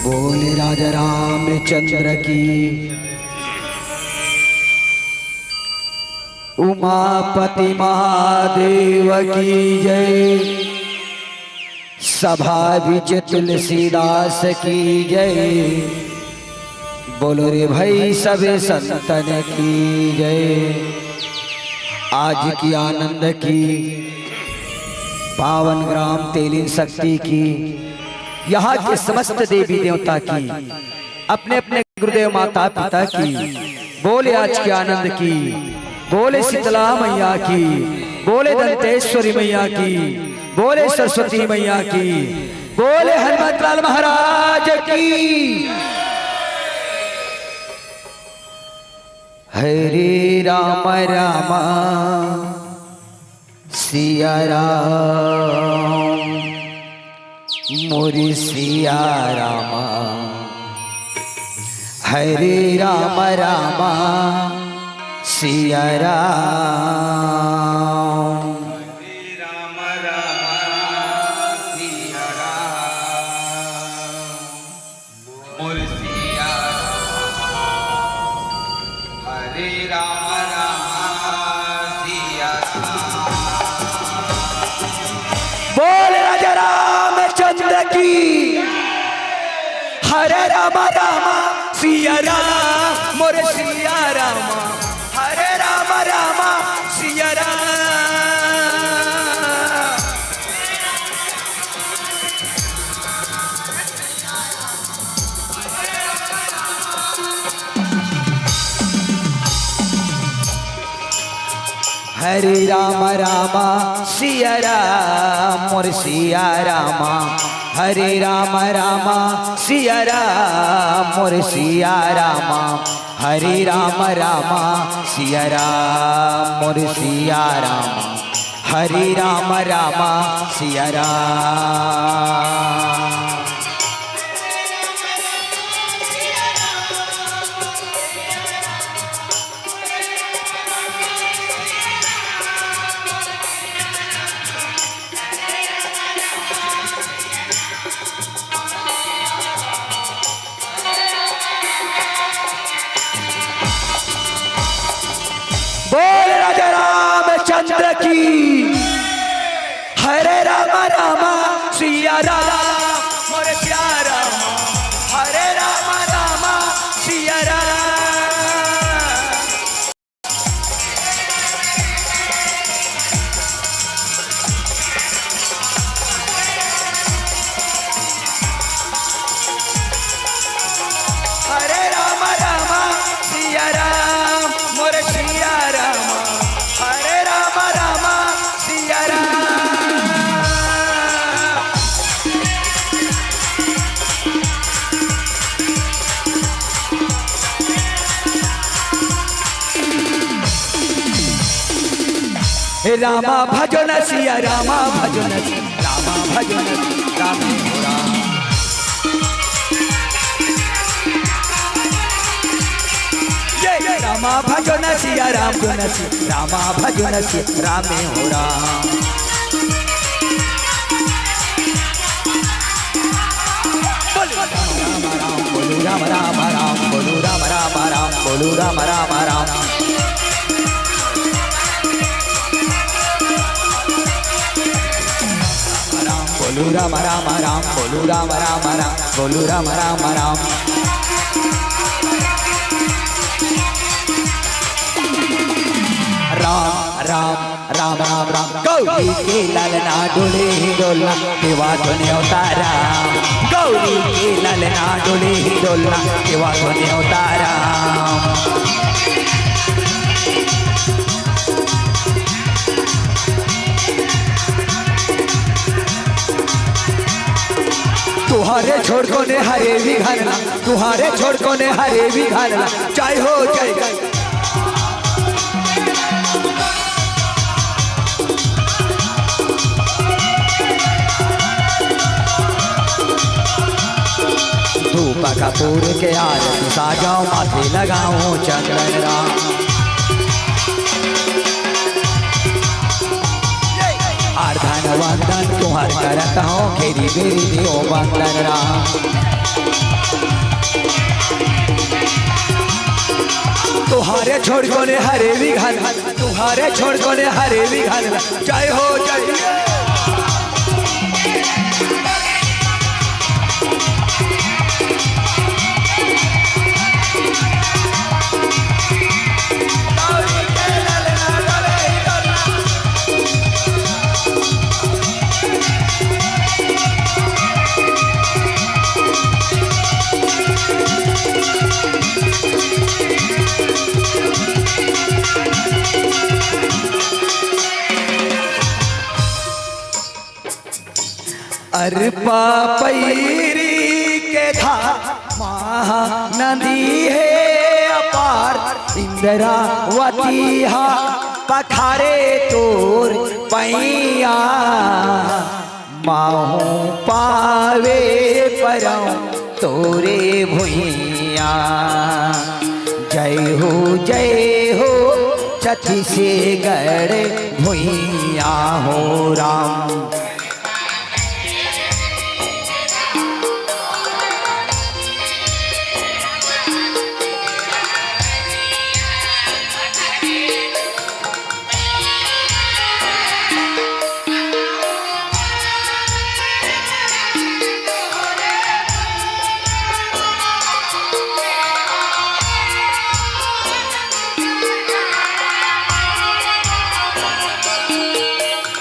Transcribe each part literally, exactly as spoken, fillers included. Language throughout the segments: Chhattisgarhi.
बोले राजा रामचंद्र की, उमापति महादेव की जय, सभा विच तुलसीदास की जय। बोलो रे भाई सब संतन की जय। आज की आनंद की पावन ग्राम तेलिन शक्ति की, यहाँ के समस्त देवी देवता की, अपने अपने गुरुदेव माता पिता की, बोले आज के आनंद की, बोले शीतला मैया की, बोले दंतेश्वरी मैया की, बोले सरस्वती मैया की, बोले हनुमंतलाल महाराज की। हरे राम राम सिया राम, मोरी सिया राम। हरे राम राम सिया राम। हरे राम राम सिया राम। मोर सिया राम। हरे राम राम सिया राम। बोल राजा रामचंद्र की। हरे राम राम सिया राम, मोर सिया राम। हरे राम राम सिया राम। हरे राम राम सिया राम, मोर सिया राम। हरे राम राम सिया राम, मोर सिया राम। हरे राम राम सिया राम, मोर सिया राम। हरे राम राम सिया राम। बोल राजा रामचंद्र की। हरे राम राम सिया राम, मोरे प्यारा। हरे राम राम सिया राम। हरे राम राम सिया राम, मोर सिया राम। हरे राम राम सिया राम। हे रामा भजो न सिया, रामा भजो न सिया, रामा भजो न सिया, राम हो राम। ये रामा भजो न सिया, राम जो न सिया, रामा भजो न सिया, राम हो राम। बोलो राम राम राम, बोलो राम राम राम, बोलो राम राम राम, बोलो राम राम राम। राम, बोलो राम राम राम, बोलो राम राम राम, बोलो राम राम राम। राम राम राम राम राम। गौरी के ललना डोले ही डोलना, देवा तो न्योता राम। गौरी के ललना डोले ही डोलना, देवा तो न्योता राम। तुहारे छोड़ कोने हरे भी घरना, तुहारे छोड़ कोने हरे भी घरना, जय हो जय। धूप कपूर के आरती साजाओ, माथे लगाओ चंदन राम। आरधन वंदन तुहर करत हो, घेरी बेरी देव बंदन राम। तुहारे छोड़ कोने हरे भी घाल, तुहारे छोड़ कोने हरे भी घाल। जय हो, जय हो। अरपा पैरी के धार, महानदी हे अपार, इंद्रावती हा पखारे तोर पैया। माहूँ पावे परौं तोरे भुइयाँ। जय हो, जय हो, छत्तीसगढ़ भुइयाँ हो राम।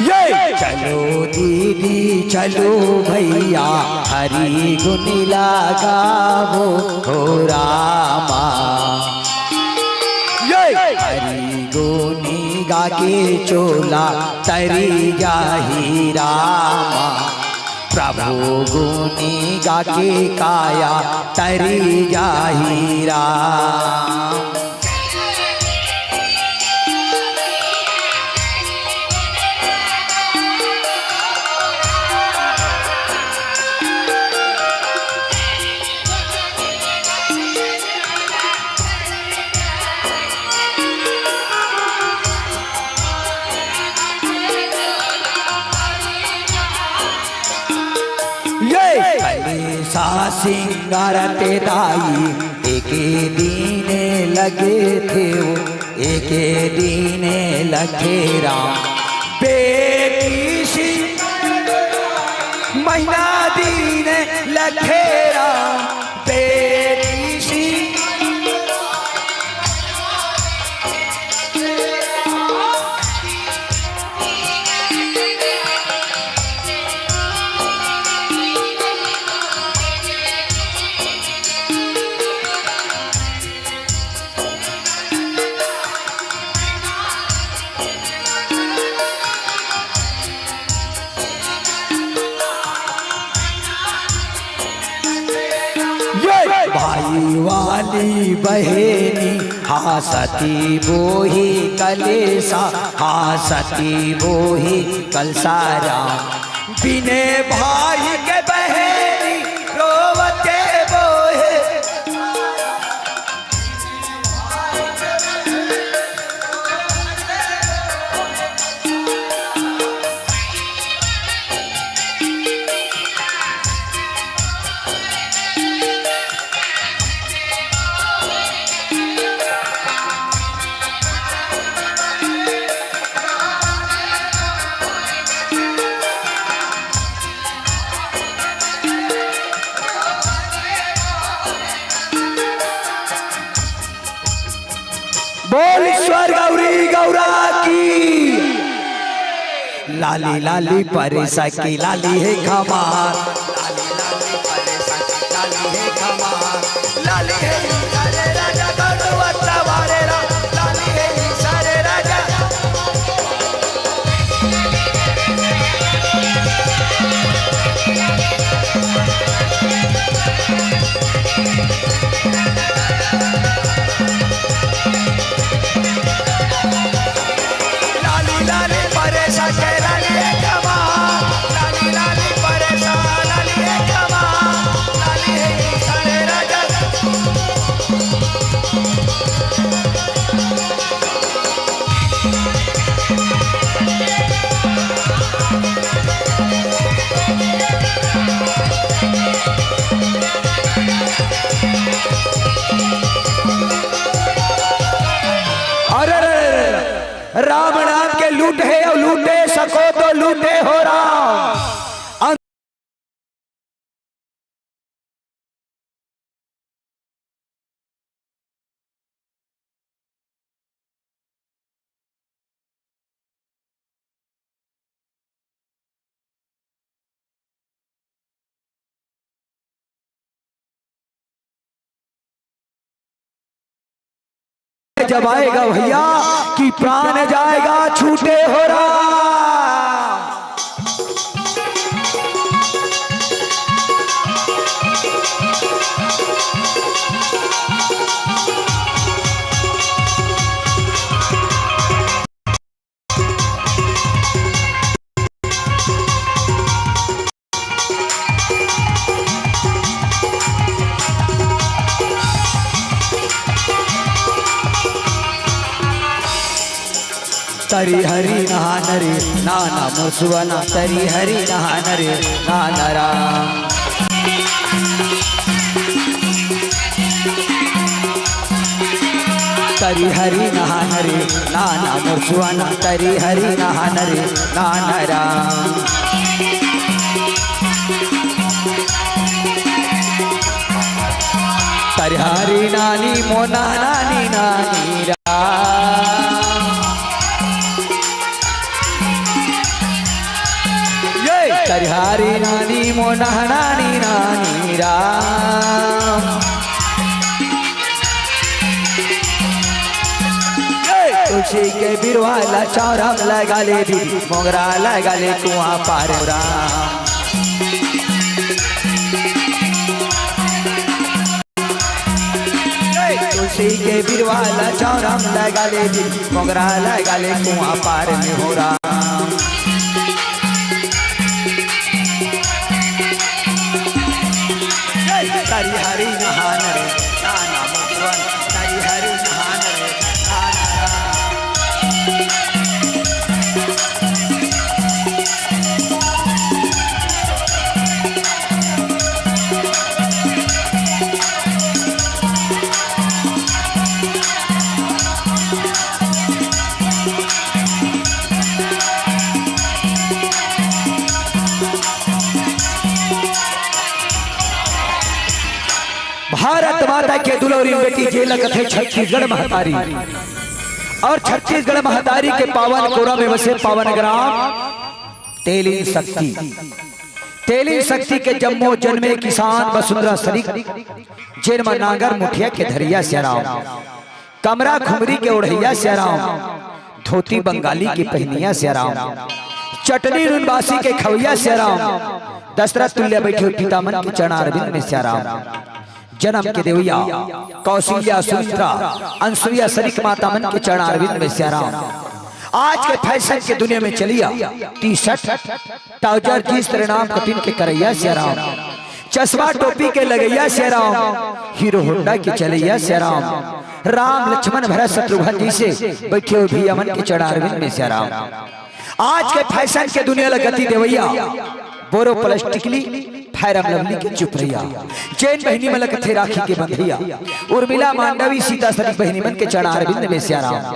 ये चलो दीदी, चलो भैया, हरि गुण लगावो हो रामा। ये हरि गुनी गा के चोला तरी जाही रामा, प्रभु गुनी गा के काया तरी जाही राम। ये कलेसा सिंगारत दाई, एके दिन लगे थे वो, एके दिन लगे राम। बेटी सी महीना दिन लगे राम, बेटी सी। ये भाई वाली बहनी, हाँ सती बोही कलेसा, हाँ सती बोही कलसारा। बिने भाई के बहनी रोवते बोहे। बोल स्वर गौरी गौरा की। लाली लाली परेसा की लाली हे खमार। लाली लाली परेसा की लाली हे खमार। लाली हे सारे राजा गौरवत्ता वारे रा। लाली हे सारे राजा। लाली लाली परेसा के लाली हे खमार। लाली लाली परेसा लाली हे खमार। लाली हे सारे राजा। हे अउ लूटे सको तो लूटे हो राम। जब आएगा भैया कि प्राण जाएगा छूटे हो राम। तरी हरी नहान रे नाना मोसुआना, तरी हरी नहान रे नाना राम। तरी हरी नहान रे नाना मोसुआना, तरी हरी नहान रे नाना राम। तरी हरी नानी मोना नानी नानी राम। ये तरी हरी नानी मोना नानी नानी राम। तुलसी के बिरवा ला चौरा म लगा ले दीदी, मोंगरा लगा ले कुआं पार राम। तुलसी के बिरवा ला चौरा म लगा ले दीदी, मोंगरा लगा ले कुआं पार में हो राम। तरी हरी नहान रे नाना मोसुआना, तरी हरी नहान रे नाना राम। भारत माता के दुलौरी बेटी जेला कथे छत्तीसगढ़ महतारी। अउ छत्तीसगढ़ महतारी के पावन कोरा में बसे पावन ग्राम तेलिन सक्ती। तेलिन सक्ती के जम्मो जनमे किसान वसुंधरा सरीख, जेन म नांगर मुठिया के धरइया सियाराम, कमरा खुमरी के ओढ़इया सियाराम, धोती बंगाली के पहिनइया सियाराम, चटनी नून बासी के खवइया सियाराम, दशरथ तुल्य बइठे पिता मन के चरणारविंद में सियाराम। जनम के देवइया, कौशल्या, सुमित्रा, अनसुईया सरीख माता मन के चरणारविंद में सियाराम। आज के फैशन के दुनिया में चलिया टी शर्ट, ट्राउजर, जींस, तरे नाम कटिन के करइया सियाराम। चश्मा टोपी के लगइया सियाराम, हीरो होंडा के चलइया सियाराम। राम लक्ष्मण भरत शत्रुघ्न जइसे बइठे हो भइया मन के चरणारविंद में सियाराम। आज के फैशन के दुनिया ल गति देवइया, बोरो प्लास्टिकली, फैरम लवली के चुपरइया, जेन बहिनी मन ल कथे राखी के बंधइया, उर्मिला मांडवी सीता सरीख बहिनी मन के चरणारविंद में सियाराम।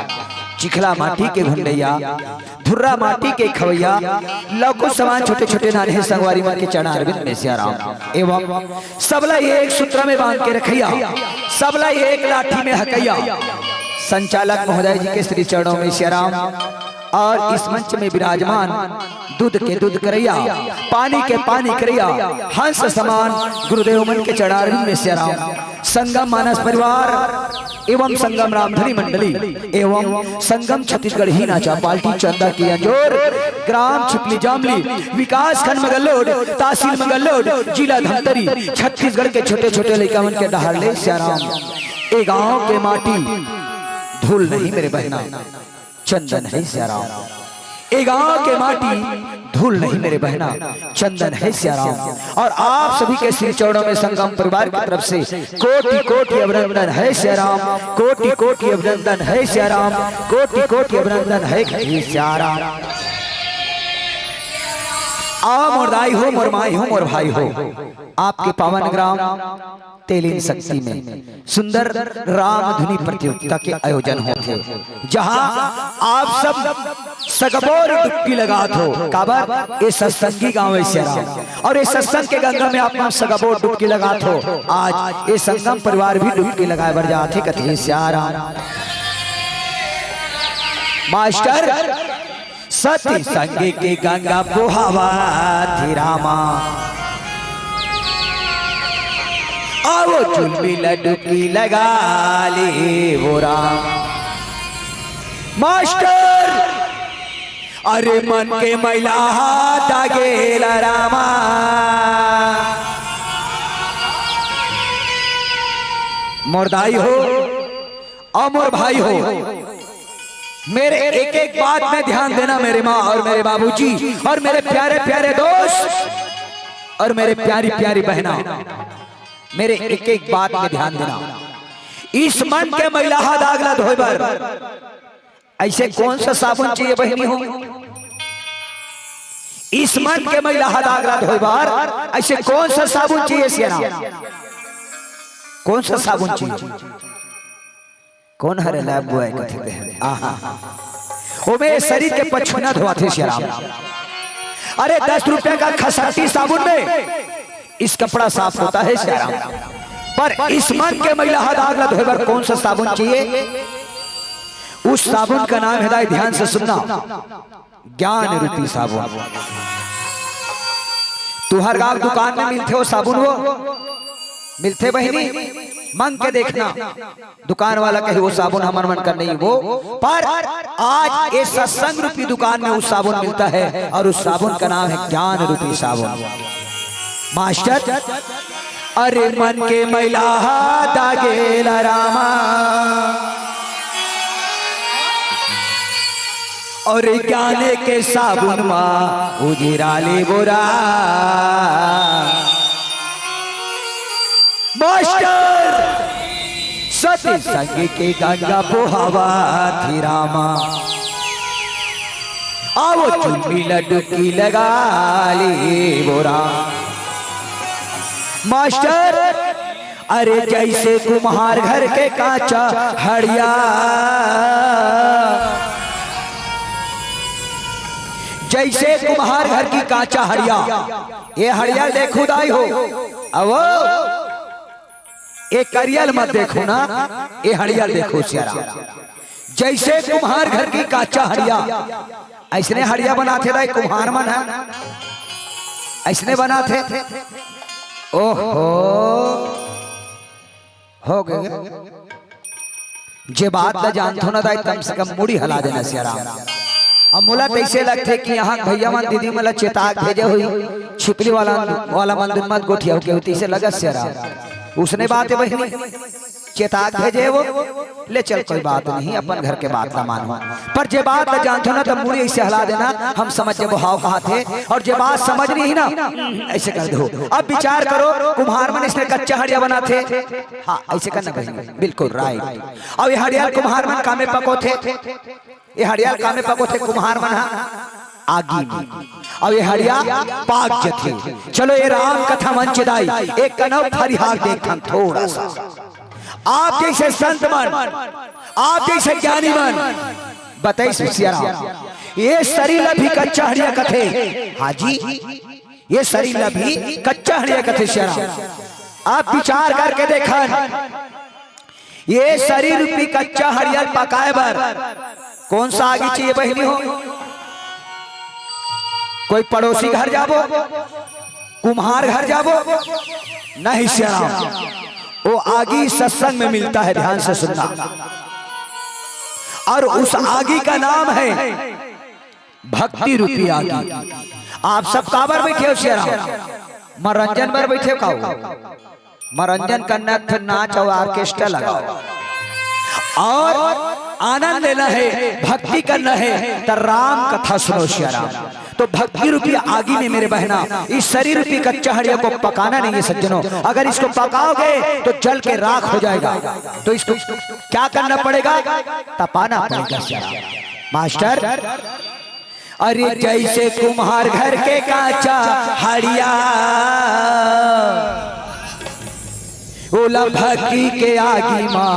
चिखला माटी के घुंडइया, धुर्रा माटी के खवइया, लौकुश समान छोटे छोटे नान्हे संगवारी मन के चरणारविंद में सियाराम। एवं सबला एक सूत्र में बांध के रखइया, सबला एक लाठी में हकइया, संचालक महोदय जी के श्री चरणों में सियाराम। अउ इस मंच में विराजमान दूध के दूध करइया, पानी के पानी करइया, हंस समान गुरुदेव मन के चरणारविंद में सियाराम। संगम मानस परिवार एवं संगम रामधनी मंडली एवं संगम छत्तीसगढ़ी नाचा पार्टी चंदा की अंजोर, ग्राम छिपली जामली, विकास खंड मगलोड, तहसील मगलोड, जिला धमतरी, छत्तीसगढ़ के छोटे छोटे लइका मन के डहार ले सियाराम। ए गांव के माटी धूल नहीं मेरे बहना, चंदन है सियाराम। ए गांव के माटी धूल नहीं मेरे बहना, चंदन है सियाराम। और आप सभी के श्री चरणों में संगम परिवार की तरफ से कोटि कोटि अभिनंदन है सियाराम, कोटि कोटि अभिनंदन है सियाराम, कोटि कोटि अभिनंदन है सियाराम। आओ मोर दाई हो, मोर माई हो, मोर भाई हो, आपके पावन ग्राम तेलीन सक्ती में सुंदर राम धुनी प्रतियोगिता के आयोजन होथे, जहां आप सब सगबोर डुबकी लगात हो। काबर? ए सत्संगी गांव हे सियाराम, अउ ए सत्संग के गंगा में आप मन सगबोर डुबकी लगात हो। आज ए संगम परिवार भी डुबकी लगाए बर जात हे, कथे सियाराम। मास्टर, सत्संग के गंगा बोहावत हे रामा, आवो जुलमी ला डुबकी लगा ले वो राम। मास्टर, अरे मन के मैला हा दागेला रामा। मोर दाई हो, अउ मोर भाई हो, मेरे एक एक बात में ध्यान देना, मेरे माँ और मेरे बाबूजी और मेरे प्यारे प्यारे दोस्त और मेरे प्यारी प्यारी बहना, मेरे एक एक बात में ध्यान देना। इस मन के मैला हा दाग ला धोए बर ऐसे कौन सा साबुन चाहिए बहिनी हो? इस मन के मैला हा दाग ला धोए बर ऐसे कौन सा साबुन चाहिए सियाराम? कौन सा साबुन चाहिए? कोन हरे ला बुआय कथे ते? आहा। ओमे शरीर के पछुना धोवाथे सियाराम। अरे, दस रुपया का खसट्टी साबुन में इस कपड़ा साफ होता है सियाराम, पर इस मन के मैला हा दाग ला धोए बर कौन सा साबुन चाहिए? उस साबुन का नाम है, दाई, ध्यान से सुनना, ज्ञान रूपी साबुन। तुहर गांव दुकान में मिलथे वो साबुन, वो मिलथे बहिनी, मंग के देखना। दुकान वाला कही, "वो साबुन हमर मन कर नहीं वो," पर आज ये सत्संग रूपी दुकान में उस साबुन मिलता है और उस साबुन का नाम है ज्ञान रूपी साबुन। मास्टर, अरे मन के मैला हा दागेला रामा, और ज्ञान के साबुन मा उजिरा ले बोरा। मास्टर, सत्संग के गंगा बोहावत हे रामा, आवो जुलमी ला डुबकी लगा ले बोरा। मास्टर, अरे जैसे कुम्हार घर के कांचा हड़िया, जैसे कुम्हार घर की कांचा हड़िया, ये हड़िया देखो दाई हो, अब ये करिया ल मत देखो ना, ये हड़िया ल देखो सियाराम। जैसे कुम्हार घर की कांचा हड़िया, अइसने हड़िया बनाथे दाई कुम्हार मन ह, अइसने बनाथे। ओहो, हो गे। जे बात ला जानथो ना दाई, कम से कम मुड़ी हला देना सियाराम। अब मोला तइसे लगथे कि यहाँ भैया मन, दीदी मन ला चेता के भेजे होही, छिपली वाला, वाला मंदिर मत गोठियाहू केहू, तइसे लगत सियाराम। उसने बात हे बहिनी, चेता के भेजे वो, ले चल, कोई बात नहीं, अपन घर के बात ला मानो। पर जे बात ला जानथो ना, त मुड़ी अइसे हला देना, हम समझ जबो हव कहाथे, अउ जे बात समझ नहीं ना, अइसे कर दो। अब विचार करो, कुम्हार मन इसने कच्चा हड़िया बनाथे, हाँ, अइसे करना बहिनी, बिल्कुल right। अउ ये हड़िया ल कुम्हार मन कामे पकोथे, ये हड़िया ल कामे पकोथे कुम्हार मन ह, आगी में। अउ ये हड़िया पाक जथे। चलो, ये राम कथा मंच दाई, एक कनौ फरिहा के देखथन थोड़ा सा। आप जइसे संत मन, आप जइसे ज्ञानी मन, बताइस सियाराम, ये शरीर ला भी कच्चा हड़िया कथे। हाँ जी, ये शरीर ला भी कच्चा हड़िया कथे सियाराम। आप विचार करके देखन, ये शरीर रूपी कच्चा हड़िया ल पकाए बर कौन सा आगी चाहिए बहिनी हो? कोई पड़ोसी घर जाबो, कुम्हार घर जाबो? नहीं सियाराम, वो आगी सत्संग में मिलता है, ध्यान से सुनना। और उस आगी का नाम है भक्ति रूपी आगी। आप सब काबर बैठे हो सियाराम? मनोरंजन बर बैठे हो का हो? मनोरंजन करना है, फिर नाच और orchestra लगाओ और आनंद लेना है, भक्ति करना है, तो राम कथा सुनो सियाराम। तो भक्ति रूपी आगी में मेरे बहना, इस शरीर रूपी कच्चा हड़िया को पकाना नहीं है सज्जनों। अगर इसको पकाओगे तो जल के राख हो जाएगा। तो इसको क्या करना पड़ेगा? तपाना पड़ेगा सियाराम। मास्टर, अरे जैसे कुम्हार घर के कांचा हड़िया, ओ ओला भक्ति के आगी मा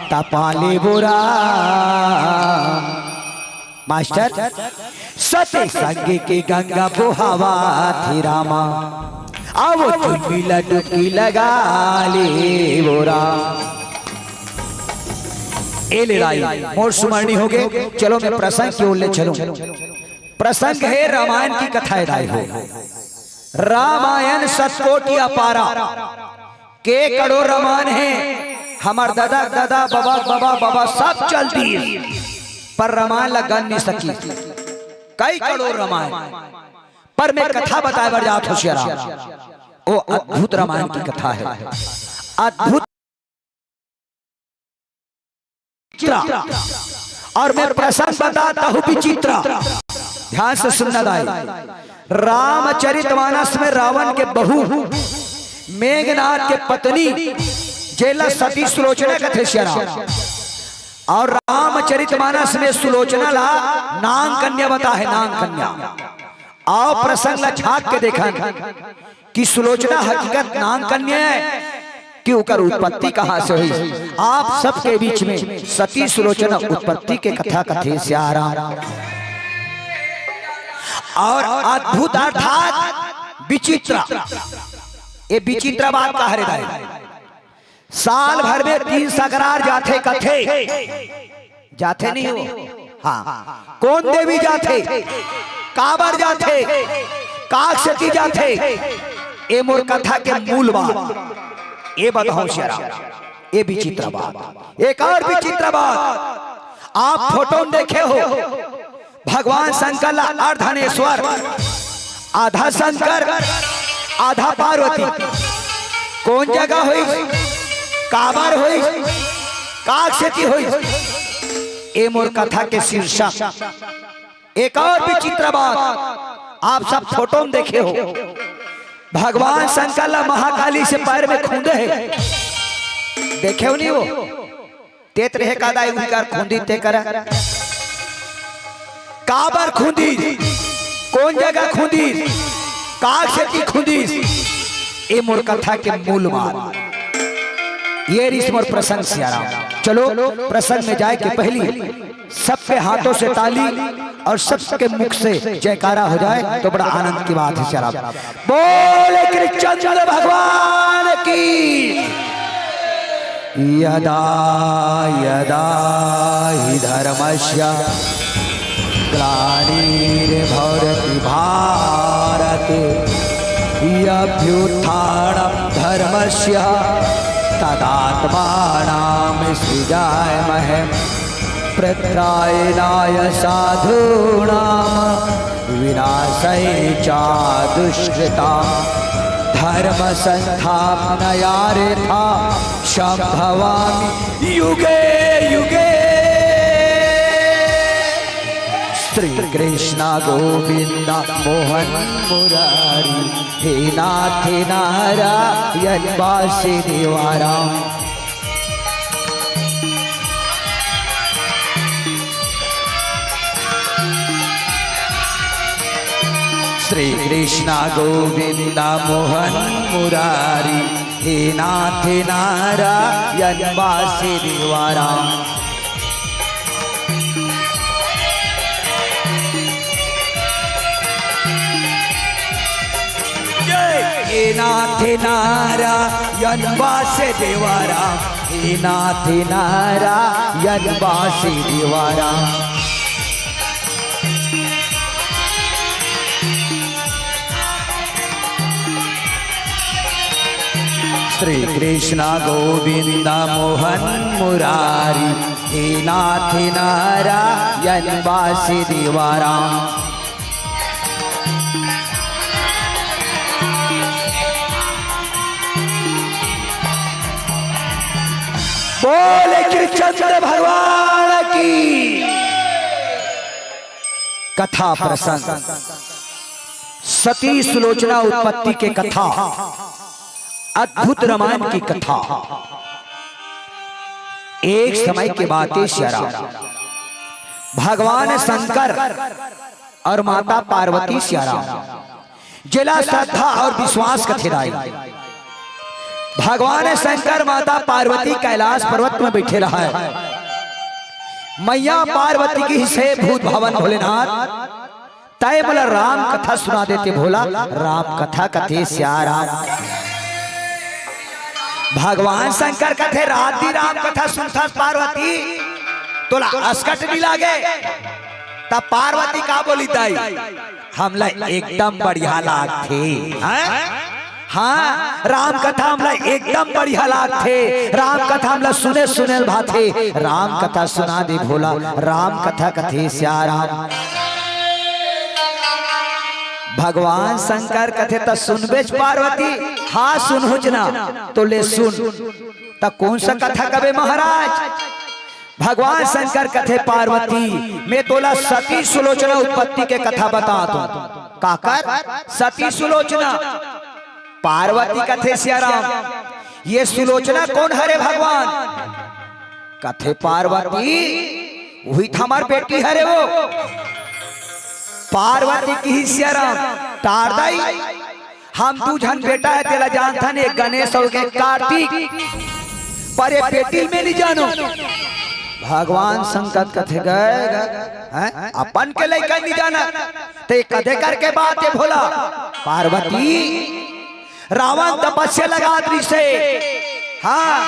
तपा ले बोरा। मास्टर, सती संग के गंगा बोहावत हे रामा, आवो चुनरी ला डुबकी लगा ले बोरा। ए ले दाई, मोर सुमरनी होगे, चलो मैं प्रसंग के ओर ले चलूं। प्रसंग हे रामायण की कथा हे दाई हो। रामायण सतकोटि अपारा, के करोड़ रामायण हे, हमर ददा, ददा, बबा, बबा, बबा सब चल दिस, पर रामायण ला गन नइ सकिस। कई करोड़ रामायण, पर मैं कथा बताए बर जात हों सियाराम। ओ अद्भुत रामायण की कथा हे, अद्भुत चित्रा। और मैं प्रसंग बताता हूँ विचित्रा, ध्यान से सुनना दाई। रामचरितमानस में रावण के बहू, मेघनाथ के पत्नी, जेला सती सुलोचना कथे सियाराम। और रामचरितमानस में सुलोचना ला नांग कन्या बता हे, नांग कन्या। आओ प्रसंग ला झांक के देखन कि सुलोचना हकीकत नांग कन्या हे कि ओकर उत्पत्ति कहाँ से होइस। आप सबके बीच में सती सुलोचना उत्पत्ति के कथा कथे सियाराम। और अद्भुत अर्थात विचित्र, ये विचित्र बात का हरे दाई। साल भर में तीन सकरार जाथे कथे, जाथे नहीं हो? हाँ, कोन देवी जाथे, काबर जाथे, काक सेती जाथे, ए मोर कथा के मूल बात, ए बताओ सियाराम, ए विचित्र बात। एक और विचित्र बात, आप फोटो में देखे हो, भगवान शंकर ला अर्धनेश्वर, आधा शंकर, आधा पार्वती। कोन जगह होइस, काबर होइस, काक सेती होइस, ए मोर कथा के शीर्षक। एक और विचित्र बात, आप सब फोटो में देखे हो, भगवान शंकर ला महाकाली से पैर में खूंदे हे, देखे हो नहीं हो? तेत रहे का दाई उनकर खूंदी ते करा। काबर खूंदी, कोन जगह खूंदी, काक सेती खूंदी, ए मोर कथा के मूल बात। ये रिस मोर प्रसंग सियाराम। चलो प्रसंग में जाए के पहली सबके हाथों से ताली और सबके मुख से जयकारा हो जाए तो बड़ा आनंद की बात है सियाराम। बोले कृष्णचंद्र भगवान की। यदा यदा हि धर्मस्य ग्लानिर्भवति भारत, अभ्युत्थानं धर्मस्य तदात्मानं सृजामहे। प्रत्रायणाय साधूनां विनाशाय च दुष्कृतां, धर्मसंस्थापनार्थाय सम्भवामि युगे युगे। श्री कृष्ण गोविंद मोहन मुरारी, हे नाथ नारायण वासुदेवा राम। श्री कृष्ण गोविंद मोहन मुरारी, हे नाथ नारायण वासुदेवा राम। हे नाथ नारायण वासुदेवा राम, हे नाथ नारायण वासुदेवा राम। श्री कृष्ण गोविंद मोहन मुरारी, हे नाथ नारायण वासुदेवा राम। बोले कृष्णचंद्र भगवान की। कथा प्रसंग, सती सुलोचना उत्पत्ति के कथा, अद्भुत रामायण की कथा। एक समय के बात हे सियाराम, भगवान शंकर और माता पार्वती सियाराम, जेला श्रद्धा और विश्वास कथे दाई, भगवान शंकर, माता पार्वती कैलाश पर्वत में बइठे रहय। मइया पार्वती किहिस, हे भूत भवन भोलेनाथ, तैं मोला राम कथा सुना देते भोला। राम कथा कथे सियाराम। भगवान शंकर कथे, रात दिन राम कथा सुनथस पार्वती, तोला असकट नइ लागे? त पार्वती का बोली, दाई, हमला एकदम बढ़िया लागथे। हैं? हाँ, राम कथा हमला एकदम बढ़िया लागथे। राम कथा हमला सुने सुने ल भाथे। राम कथा सुना दे भोला, राम कथा कथे सियाराम। भगवान शंकर कथे, त सुनबेच पार्वती? हाँ, सुनहूँच ना। तो ले सुन। त कोन सा कथा कबे महाराज? भगवान शंकर कथे, पार्वती, मैं तोला सती सुलोचना उत्पत्ति के कथा बतात हूँ। काकर? सती सुलोचना। पार्वती कथे, सियाराम, ये सुलोचना कोन हरे भगवान? कथे, पार्वती, उही त हमर बेटी हरे वो। पार्वती किहिस, सियाराम, टार दाई, हम दू झन बेटा हे, तेला जानथन, एक गणेश अउ एक कार्तिक, पर ये बेटी ल मैं नइ जानों। भगवान शंकर कथे, गय, गय, हैं? अपन के लइका नइ जानत, त ये कते कर के बात हे भोला? पार्वती, रावण तपस्या लगात रिहिसे। हाँ,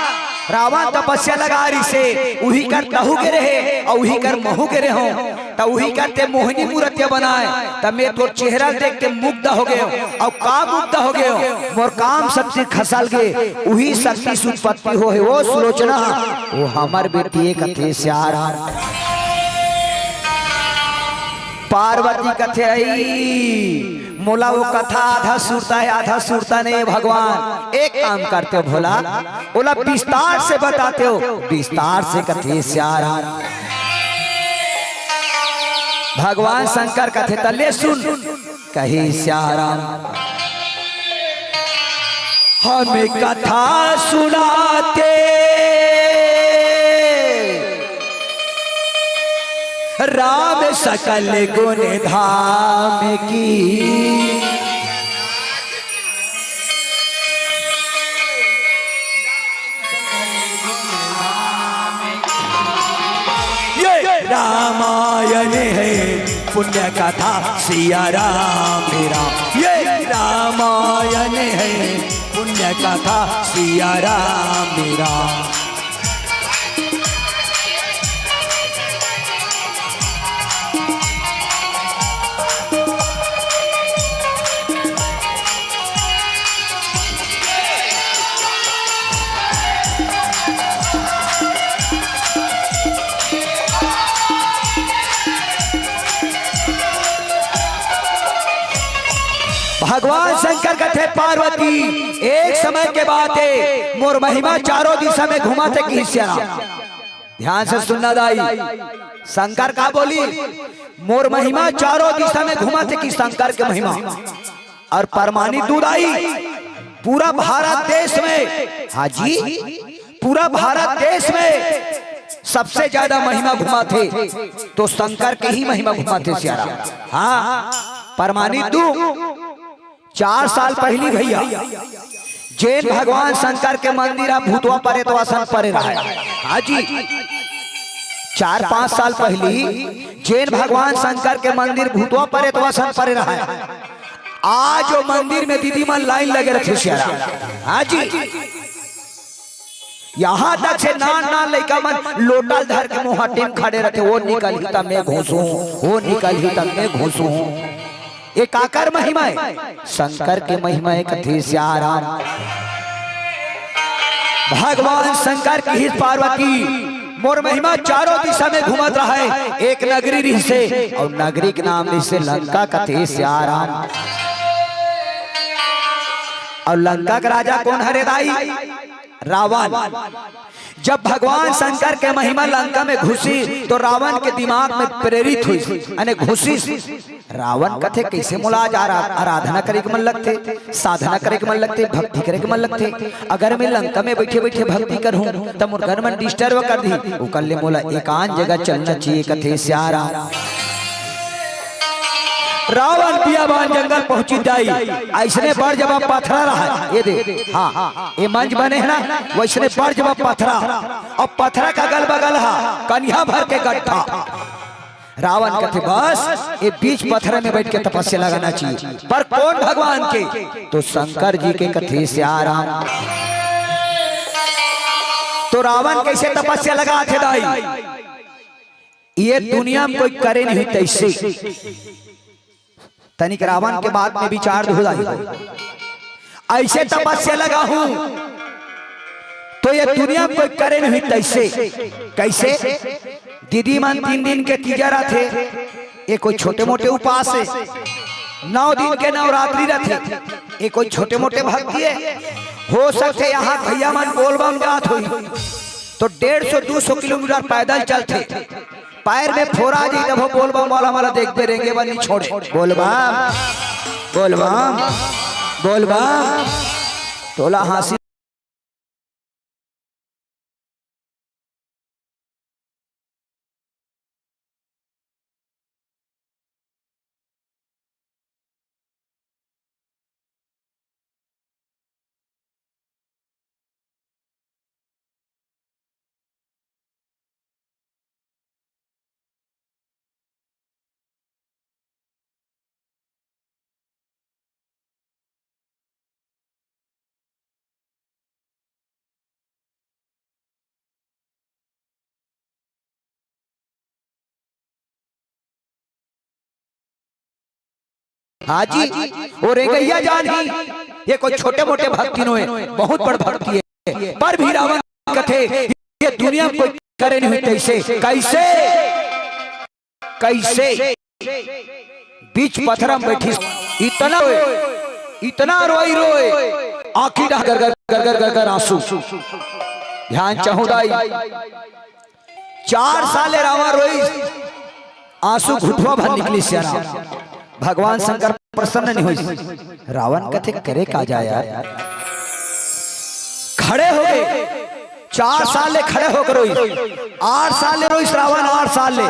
रावण तपस्या लगा रिहिसे, उही कर तहूँ गे रहे अउ उही कर महूँ गे रहेंव। त उही कर तें मोहिनी मूरतिया बनाय, त मैं तोर चेहरा ल देख के मुग्ध हो गेंव। अउ का मुग्ध हो गेंव? मोर काम शक्ति खसल गे, उही शक्ति से उत्पत्ति होहे वो सुलोचना, वो हमर बेटी ए कथे सियाराम। पार्वती कथे, अई, मोला वो कथा आधा सुरता हे, आधा सुरता नइ हे भगवान। एक काम करतेव भोला, ओला विस्तार से बतातेव, विस्तार से कथे सियाराम। भगवान शंकर कथे, त ले सुन, कहे सियाराम। हमें कथा सुनाते राम सकल गुण धाम की। ये रामायण है पुण्य कथा सिया राम राम। ये रामायण है पुण्य कथा सिया राम राम। भगवान शंकर कथे, पार्वती, एक समय के बात हे, मोर महिमा चारों दिशा में घूमत हे, किहिस सियाराम। ध्यान से सुनना दाई, शंकर का बोली, मोर महिमा चारों दिशा में घूमत हे, कि शंकर के महिमा। अउ प्रमाणित दूध आई, पूरा भारत देश में, हाँ जी, पूरा भारत देश में सबसे ज्यादा महिमा घूमत हे, तो शंकर के ही महिमा घूमत हे सियाराम। हाँ, प्रमाणित दूध। चार साल पहिली भइया, जेन भगवान शंकर के मंदिर ह भूतवा परेतवा सन परे रहय। हाँ जी, चार पांच साल पहिली जेन भगवान शंकर के मंदिर भूतवा परेतवा सन परे रहय, आज वो मंदिर में दीदी मन लाइन लगे रहिथे सियाराम। हाँ जी, यहाँ तक से नान नान लइका मन लोटा ल धर के मुंह टेम खड़े रहिथे, वो निकलही त मैं घुसूं, वो निकलही त मैं घुसूं। ये काकर महिमा हे? शंकर के महिमा हे, कथे सियाराम। भगवान शंकर किहिस, पार्वती, मोर महिमा चारों दिशा में घूमत रहय। एक नगरी रिहिसे, अउ नगरी के नाम रिहिसे लंका, कथे सियाराम। अउ लंका के राजा कोन हरे दाई? रावण। जब भगवान शंकर के महिमा लंका में घुसिस, तो रावण के दिमाग में प्रेरित होइस, याने घुसिस। रावण कथे, कइसे मोला आज आरा-, आराधना करे के मन लगथे, साधना करे के मन लगथे, भक्ति करे के मन लगथे। अगर मैं लंका में बइठे-बइठे भक्ति करहूं, त मोर घर मन disturb कर दिही। ओकर ले मोला एकांत जगह चलना चाहिए, कथे सियाराम। रावण बियाबान जंगल पहुंची दाई, अइसने बड़ जबा पथरा रहा। ये दे, हाँ, ये मंच बने हे ना, वइसने बड़ जबा पथरा। अउ पथरा का अगल बगल हा कनिहा भर के गड्ढा। रावण कथे, "बस, ये बीच पथरा में बइठ के तपस्या लगाना चाहिए।" पर कोन भगवान के? तो शंकर जी के, कथे सियाराम। तो रावण कइसे तपस्या लगाथे दाई? ये दुनिया में कोई करे नहीं तइसे। तनिक रावण के बात में विचार हो जाए। अइसे तपस्या लगाहूं तो ये दुनिया में कोई करे नहीं तइसे। कइसे? दीदी मन तीन दिन के तीजा रथे, ये कोई छोटे मोटे उपास हे। नौ दिन के नवरात्रि रथे, ये कोई छोटे मोटे भक्ति हे। हो सकथे यहाँ भइया मन बोलबम जात होही, तो डेढ़ सौ दू सौ किलोमीटर पैदल चलथे, पैर में फोरा आ जाई, तभो बोलबम वाला मन ला देखबे, रेंगे बर नइ छोड़े। बोलबम, बोलबम, बोलबम। टोला हाँसी। हाँ जी, वो रेंगइया जान ही, ये कोई छोटे मोटे भक्ति नोहे, बहुत बड़ भक्ति हे। पर भी रावण कथे, ये दुनिया में कोई करे नहीं तइसे। कइसे? कइसे? बीच पथरा में बइठिस, इतना रोए, इतना रोई रोए, आँखी डहर गर गर गर गर गर गर आंसू। ध्यान चाहूं दाई, चार साल ले रावण रोइस, आंसू घुटवा भर निकलिस यार। भगवान शंकर प्रसन्न नइ होइस। रावण कथे, "करे का जाय यार?" खड़े होगे, चार साल ले खड़े होके रोइस, आठ साल ले रोइस रावण, आठ साल ले।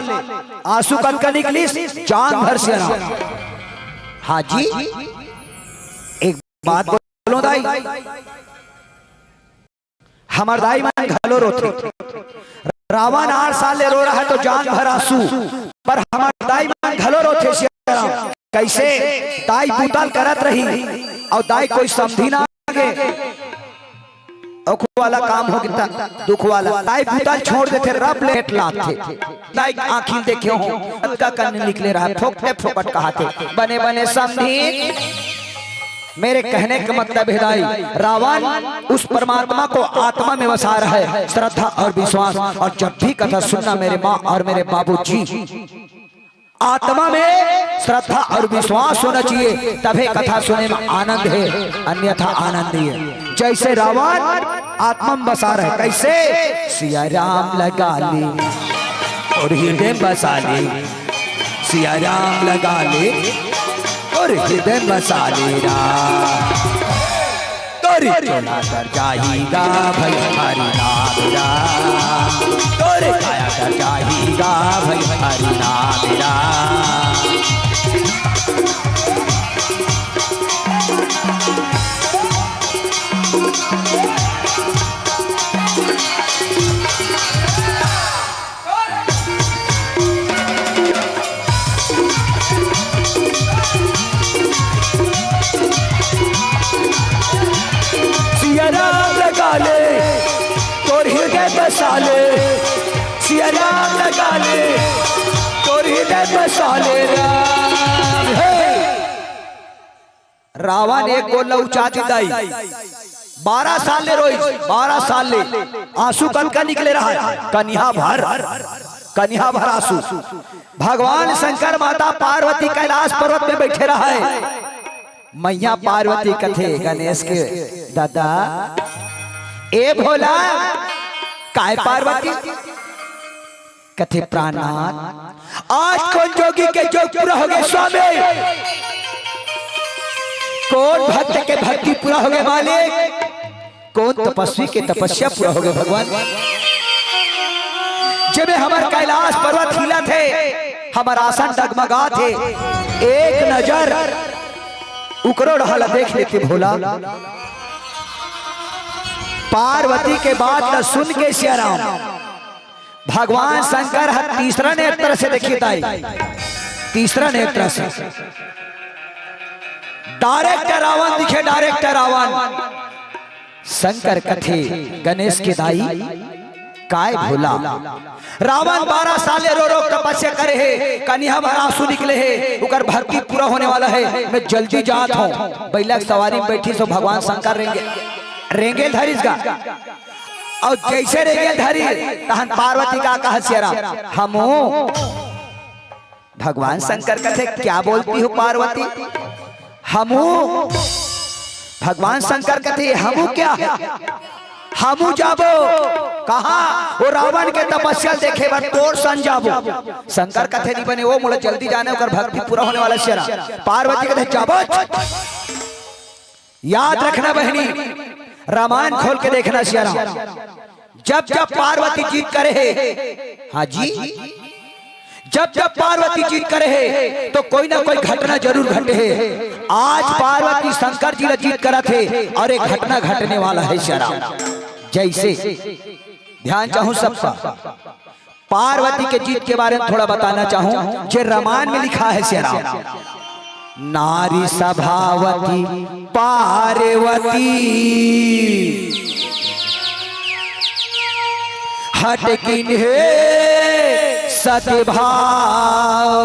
आंसू कतका निकलिस? जांघ भर से रावण। हाँ जी, एक बात बोलूं दाई, हमर दाई मन घलो रोथे। रावण आठ साल ले रो रहा है तो जांघ भर आंसू, पर हमर दाई मन घलो रोथे सियाराम। कइसे? दाई बुता ल करत रही अउ दाई कोई समधी ना आगे, ओखो वाला काम हो गे त दुख वाला। दाई बुता ल छोड़ देथे, रब ले हेठ लाथे। दाई आँखी ल देखे हो, अतका कन निकले रहा, फोकटे फोकट कहाथे, "बने बने समधी।" मेरे कहने का मतलब है दाई, रावण उस परमात्मा को आत्मा में बसा रहा है, श्रद्धा और विश्वास। और जब भी कथा सुनना मेरे माँ और मेरे बाबूजी, आत्मा में श्रद्धा और विश्वास होना चाहिए, तभे कथा सुने में आनंद है, अन्यथा आनंद नहीं है। जैसे रावण आत्मा में बसा रहे, कैसे? सिया राम लगा ले और हृदय में बसा ले, सिया राम लगा ले और हृदय में बसा ले राम। तोर चोला तर जाही गा भई हरि नाम राम, तोर काया तर जाही गा भई हरि नाम राम। सिया राम लगा ले, तोर हृदय बसा ले। सिया राम लगा ले, तोर हृदय बसा ले राम। हे। रावण एक गोल ल उचात दाई, बारह साल ले रोइस, बारह साल ले आंसू कनका निकले रहा, कनिहा भर, कनिहा भर आंसू। भगवान शंकर माता पार्वती कैलाश पर्वत में बैठे रहा। मैया पार्वती कथे गणेश के, "दादा, ए भोला, काय पार्वती?" कथे, "प्राणनाथ, आज कोन जोगी के जोग पूरा होगे स्वामी? कोन भक्त के भक्ति पूरा होगे मालिक? कोन तपस्वी के तपस्या पूरा होगे भगवान? जेमे हमर कैलाश पर्वत हिलत हे, हमर आसन डगमगात हे, एक नजर उकरो डहर ला देख लेते भोला। पार्वती के बात ला सुन के सियाराम, भगवान शंकर ह तीसरा नेत्र से देखिस दाई, तीसरा नेत्र से। डायरेक्ट रावण दिखे, डायरेक्ट रावण। शंकर कथे, गणेश के दाई, काय भोला? रावण बारह साल ले रो रो तपस्या करे हे, कनिहा भर आंसू निकले हे, ओकर भक्ति पूरा होने वाला हे, मैं जल्दी जात हूँ। बइला के सवारी में बैठिस हे भगवान शंकर, रेंगे, रेंगे ल धरिस गा। अउ जइसे रेंगे ल धरिस, तहन पार्वती का कहत हे सियाराम, हमू भगवान शंकर कथे, "क्या बोलती हो पार्वती?" "हमू?" भगवान शंकर कथे, "हमू क्या? हमू जाबो।" कहाँ? ओ रावण के तपस्या देखे बर तोर संग जाबो। शंकर कथे, "नहीं बने, ओ मोला जल्दी जाना हे, ओकर भक्ति पूरा होने वाला हे सियाराम।" पार्वती कथे, "जाबो।" याद रखना बहिनी, रामायण खोल के देखना सियाराम। जब जब पार्वती जिद करे हे, हाँ जी, जब जब पार्वती जिद करे हे, तो कोई ना कोई घटना जरूर घटे हे। आज पार्वती शंकर जी ला जिद करत हे अउ एक घटना घटने वाला हे सियाराम। जइसे, ध्यान चाहूं सबका, पार्वती के जिद के बारे में थोड़ा बताना चाहूं, जे रामायण में लिखा हे सियाराम। नारी सभावती पार्वती, हट कीन्हे सत भाव।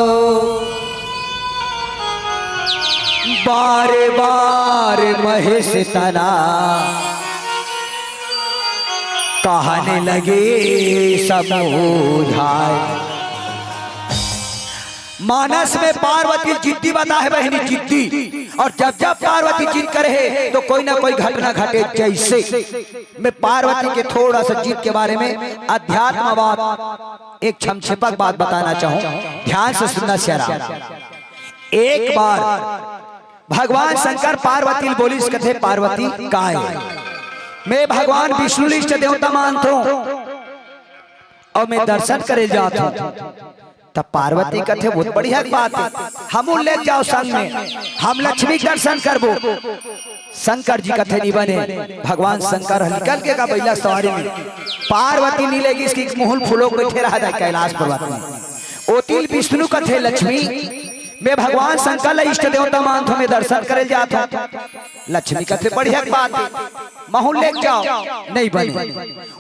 बारे बार महेश तना, कहने लगे समझाए। मानस में पार्वती जिद्दी बता हे बहिनी, जिद्दी। अउ जब जब पार्वती जिद करे हे, तो कोई ना कोई घटना घटे। जइसे मैं पार्वती के थोड़ा सा जिद के बारे में अध्यात्मवाद, एक छमछेपक बात बताना चाहूं, ध्यान से सुनना सियाराम। एक बार भगवान शंकर पार्वती ल बोलिस, कथे, "पार्वती, काय? मैं भगवान विष्णु ल इष्ट देवता मानथों अउ मैं दर्शन करे जात हूं।" तब पार्वती कथे, "बहुत बढ़िया बात हे, हमू ल लेके जाव संग में, हम लक्ष्मी के दर्शन करबो।" शंकर जी कथे, "नहीं बने।" भगवान शंकर ह निकल गे गा बइला सवारी में, पार्वती नइ लेगिस कि मुंह ल फुलो के बइठे रहा दाई कैलाश पर्वत में। ओती ल विष्णु कथे, "लक्ष्मी, मैं भगवान शंकर ल इष्ट देवता मानथों, मैं दर्शन करे ल जात हूं।" लक्ष्मी कथे, "बढ़िया बात हे, महू ल लेके जाव।" नहीं बने।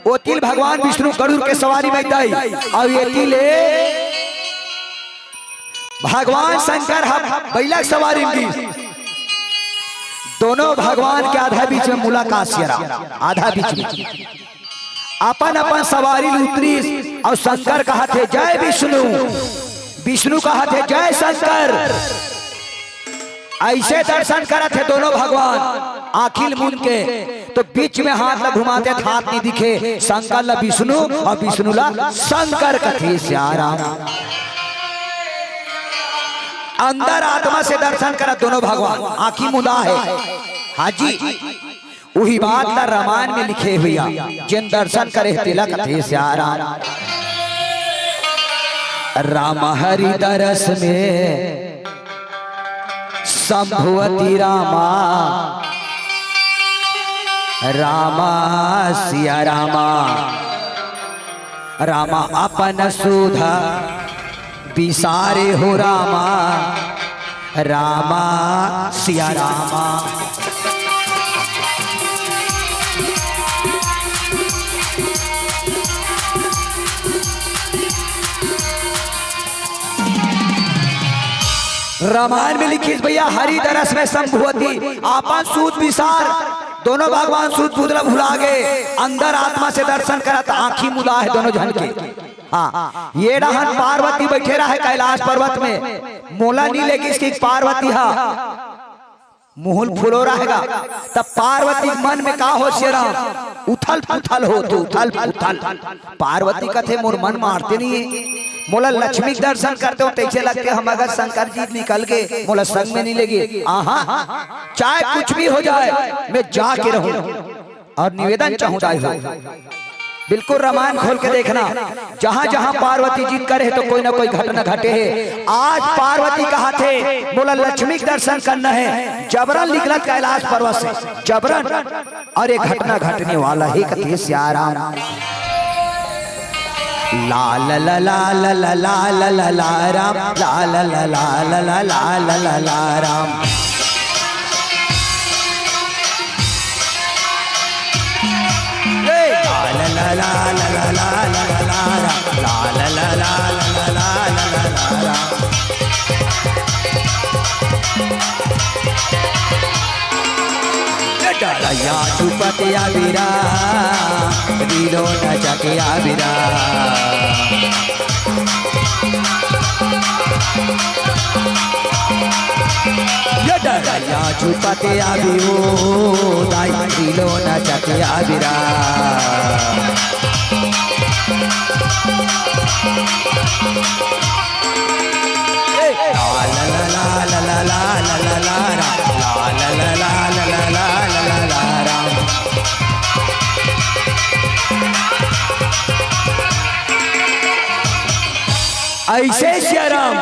ओती ल भगवान विष्णु गरुड़ के सवारी में दाई, अउ एती ले भगवान शंकर ह बइला के सवारी में गिस। दोनों भगवान के आधा बीच में मुलाकात सियाराम, आधा बीच में। अपन अपन सवारी ल उतरिस अउ शंकर कहत हे, "जय विष्णु।" विष्णु कहत हे, "जय शंकर।" अइसे दर्शन करत हे दोनों भगवान, आंखी ल मूंद के, तो बीच में हाथ ला घुमाथे त हाथ नइ दिखे। शंकर ला विष्णु अउ विष्णु ला शंकर कथे सियाराम। अंदर आत्मा से दर्शन करत दोनों भगवान, आंखी मुंदा हे। हाँ जी, उही बात ला रामायण में लिखे हुए हे, "जेन दर्शन करे तेला कथे सियाराम।" राम हरि दरस में शंभुवती रामा, रामा सिया रामा, रामा अपन सुध बिसारे हो रामा, रामा सिया रामा। रामायण में लिखिस भैया, हरि दरस में शंभुवती, आपन सूद बिसार, दोनों भगवान सूद बुध ला भुला गे, अंदर आत्मा से दर्शन करत आंखी मुदा हे दोनों झन के। हाँ, ये डहन पार्वती बैठे रहे कैलाश पर्वत में, मोला नी लेगिस कि पार्वती हा मुहुल फुलो रहेगा। तब पार्वती मन में का हो, शेराम उथल पुथल हो, तो उथल पुथल। पार्वती कथे, "मोर मन मारते नहीं है, मोला लक्ष्मी के दर्शन करते हो, तैसे लगते हम अगर शंकर जी निकल गए, मोला संग में नहीं लेगे। आहा, चाहे कुछ भी हो जाए, मैं जाके रहूं।" और निवेदन चाहूं दाई हो, बिल्कुल रामायण खोल के देखना, जहां जहां पार्वती जिद करे हे तो कोई ना कोई घटना घटे हे। आज पार्वती कहाथे, मोला लक्ष्मी के दर्शन करना हे, जबरन निकलत कैलाश पर्वत से, जबरन। अउ ये घटना घटने वाला हे कथे सियाराम। ला ला ला ला ला ला ला ला ला ला राम, ला ला ला ला ला ला ला ला ला ला राम। ए, ला ला ला ला ला ला ला ला ला राम, ला ला ला ला ला ला ला ला ला ला राम। डरैया छुपत आबी रा, रीलो नचत आबी रा। ये डरैया छुपत आबी ओ दाई, रीलो नचत आबी रा। ऐसे सियाराम,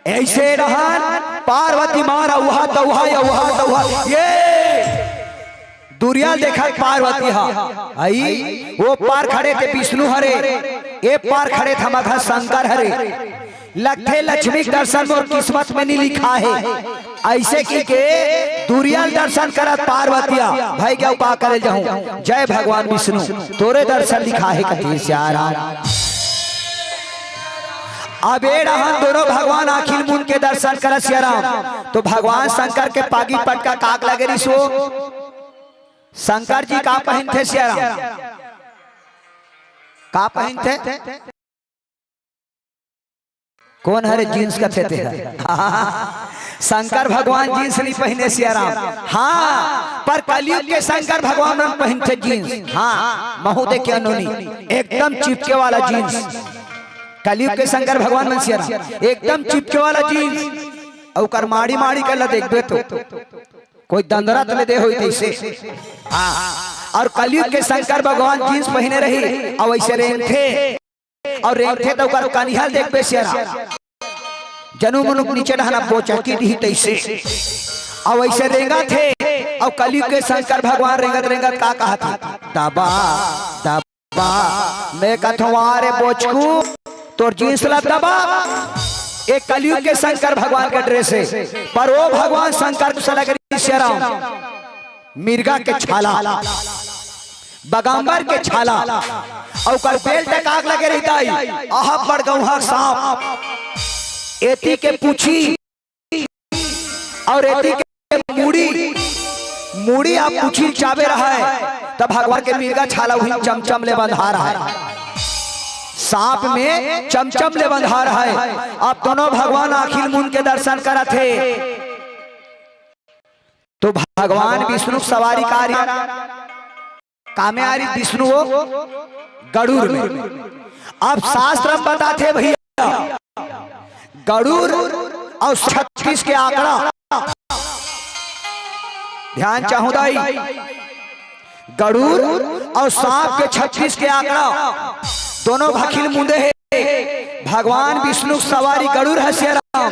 ऐसे रहन पार्वती माँ रउहा तउहा या उहा तउहा। ये दुरिया देखत पार्वती हा, आई वो पार खड़े थे विष्णु हरे, ए पार खड़े थे मघा शंकर हरे। लगथे लक्ष्मी के दर्शन मोर किस्मत में नी लिखा हे। ऐसे कहिके दुरिया दर्शन करत पार्वतिया, भाई क्या उपाय करे जाहूं, जय भगवान विष्णु, तोरे दर्शन लिखा हे कथे सियाराम। अब ए रहन दोनों भगवान आखिल मुन के दर्शन करत सियाराम, तो भगवान शंकर के पागी पटका काग लगे रिहिस ओ। शंकर जी का पहिनथे सियाराम? का पहिनथे? कोन हरे जींस कथे ते ह? शंकर भगवान जींस नी पहिने सियाराम। हाँ, पर कलयुग के शंकर भगवान मन पहिनथे जींस। हाँ, महू देखे अनोनी, एकदम चिपके वाला जींस। कलयुग के शंकर भगवान मन सियाराम, एकदम चिपके वाला जींस। अउ ओकर माड़ी माड़ी कर ला देखबे तो कोई दंदरा तले दे होई तैसे। हाँ, अउ कलयुग के शंकर भगवान जींस पहिने रही, अउ ऐसे रेंगथे, अउ रेंगथे त ओकर कनिहा देखबे सियाराम, जनू मनुख नीचे डहना बोचकी दिही तैसे। अउ ऐसे रेंगथे, अउ कलयुग के शंकर भगवान रेंगत रेंगत का कहत हे? दबा, दबा। मैं कथों, "आ रे बोचकू, तोर जींस ला दबा।" ए कलयुग के शंकर भगवान के ड्रेस हे, पर ओ भगवान शंकर के सलग रही सियाराम, मिर्गा के छाला, बगाम्बर के छाला, अउ ओकर बेल्ट काग लगे रहिस दाई, अहा बड़ गौंहा सांप, एती के पूछी अउ एती के मुड़ी, मुड़ी अउ पूछी चाबे रहय, त भगवान के मिर्गा छाला उही चमचम ले बंधा रहय, सांप में चमचम ले बंधा रहय। अब दोनों भगवान आखिल मुन के दर्शन करत हे, तो भगवान विष्णु के सवारी का रही? कामे आ रही विष्णु ओ गरुड़ में। अब शास्त्र में बताथे भैया, गरुड़ अउ छत्तीस के आंकड़ा, ध्यान चाहूं दाई, गरुड़ अउ सांप के छत्तीस के आंकड़ा, दोनों भखिल मुंदे हे। भगवान विष्णु के सवारी गरुड़ हे सियाराम,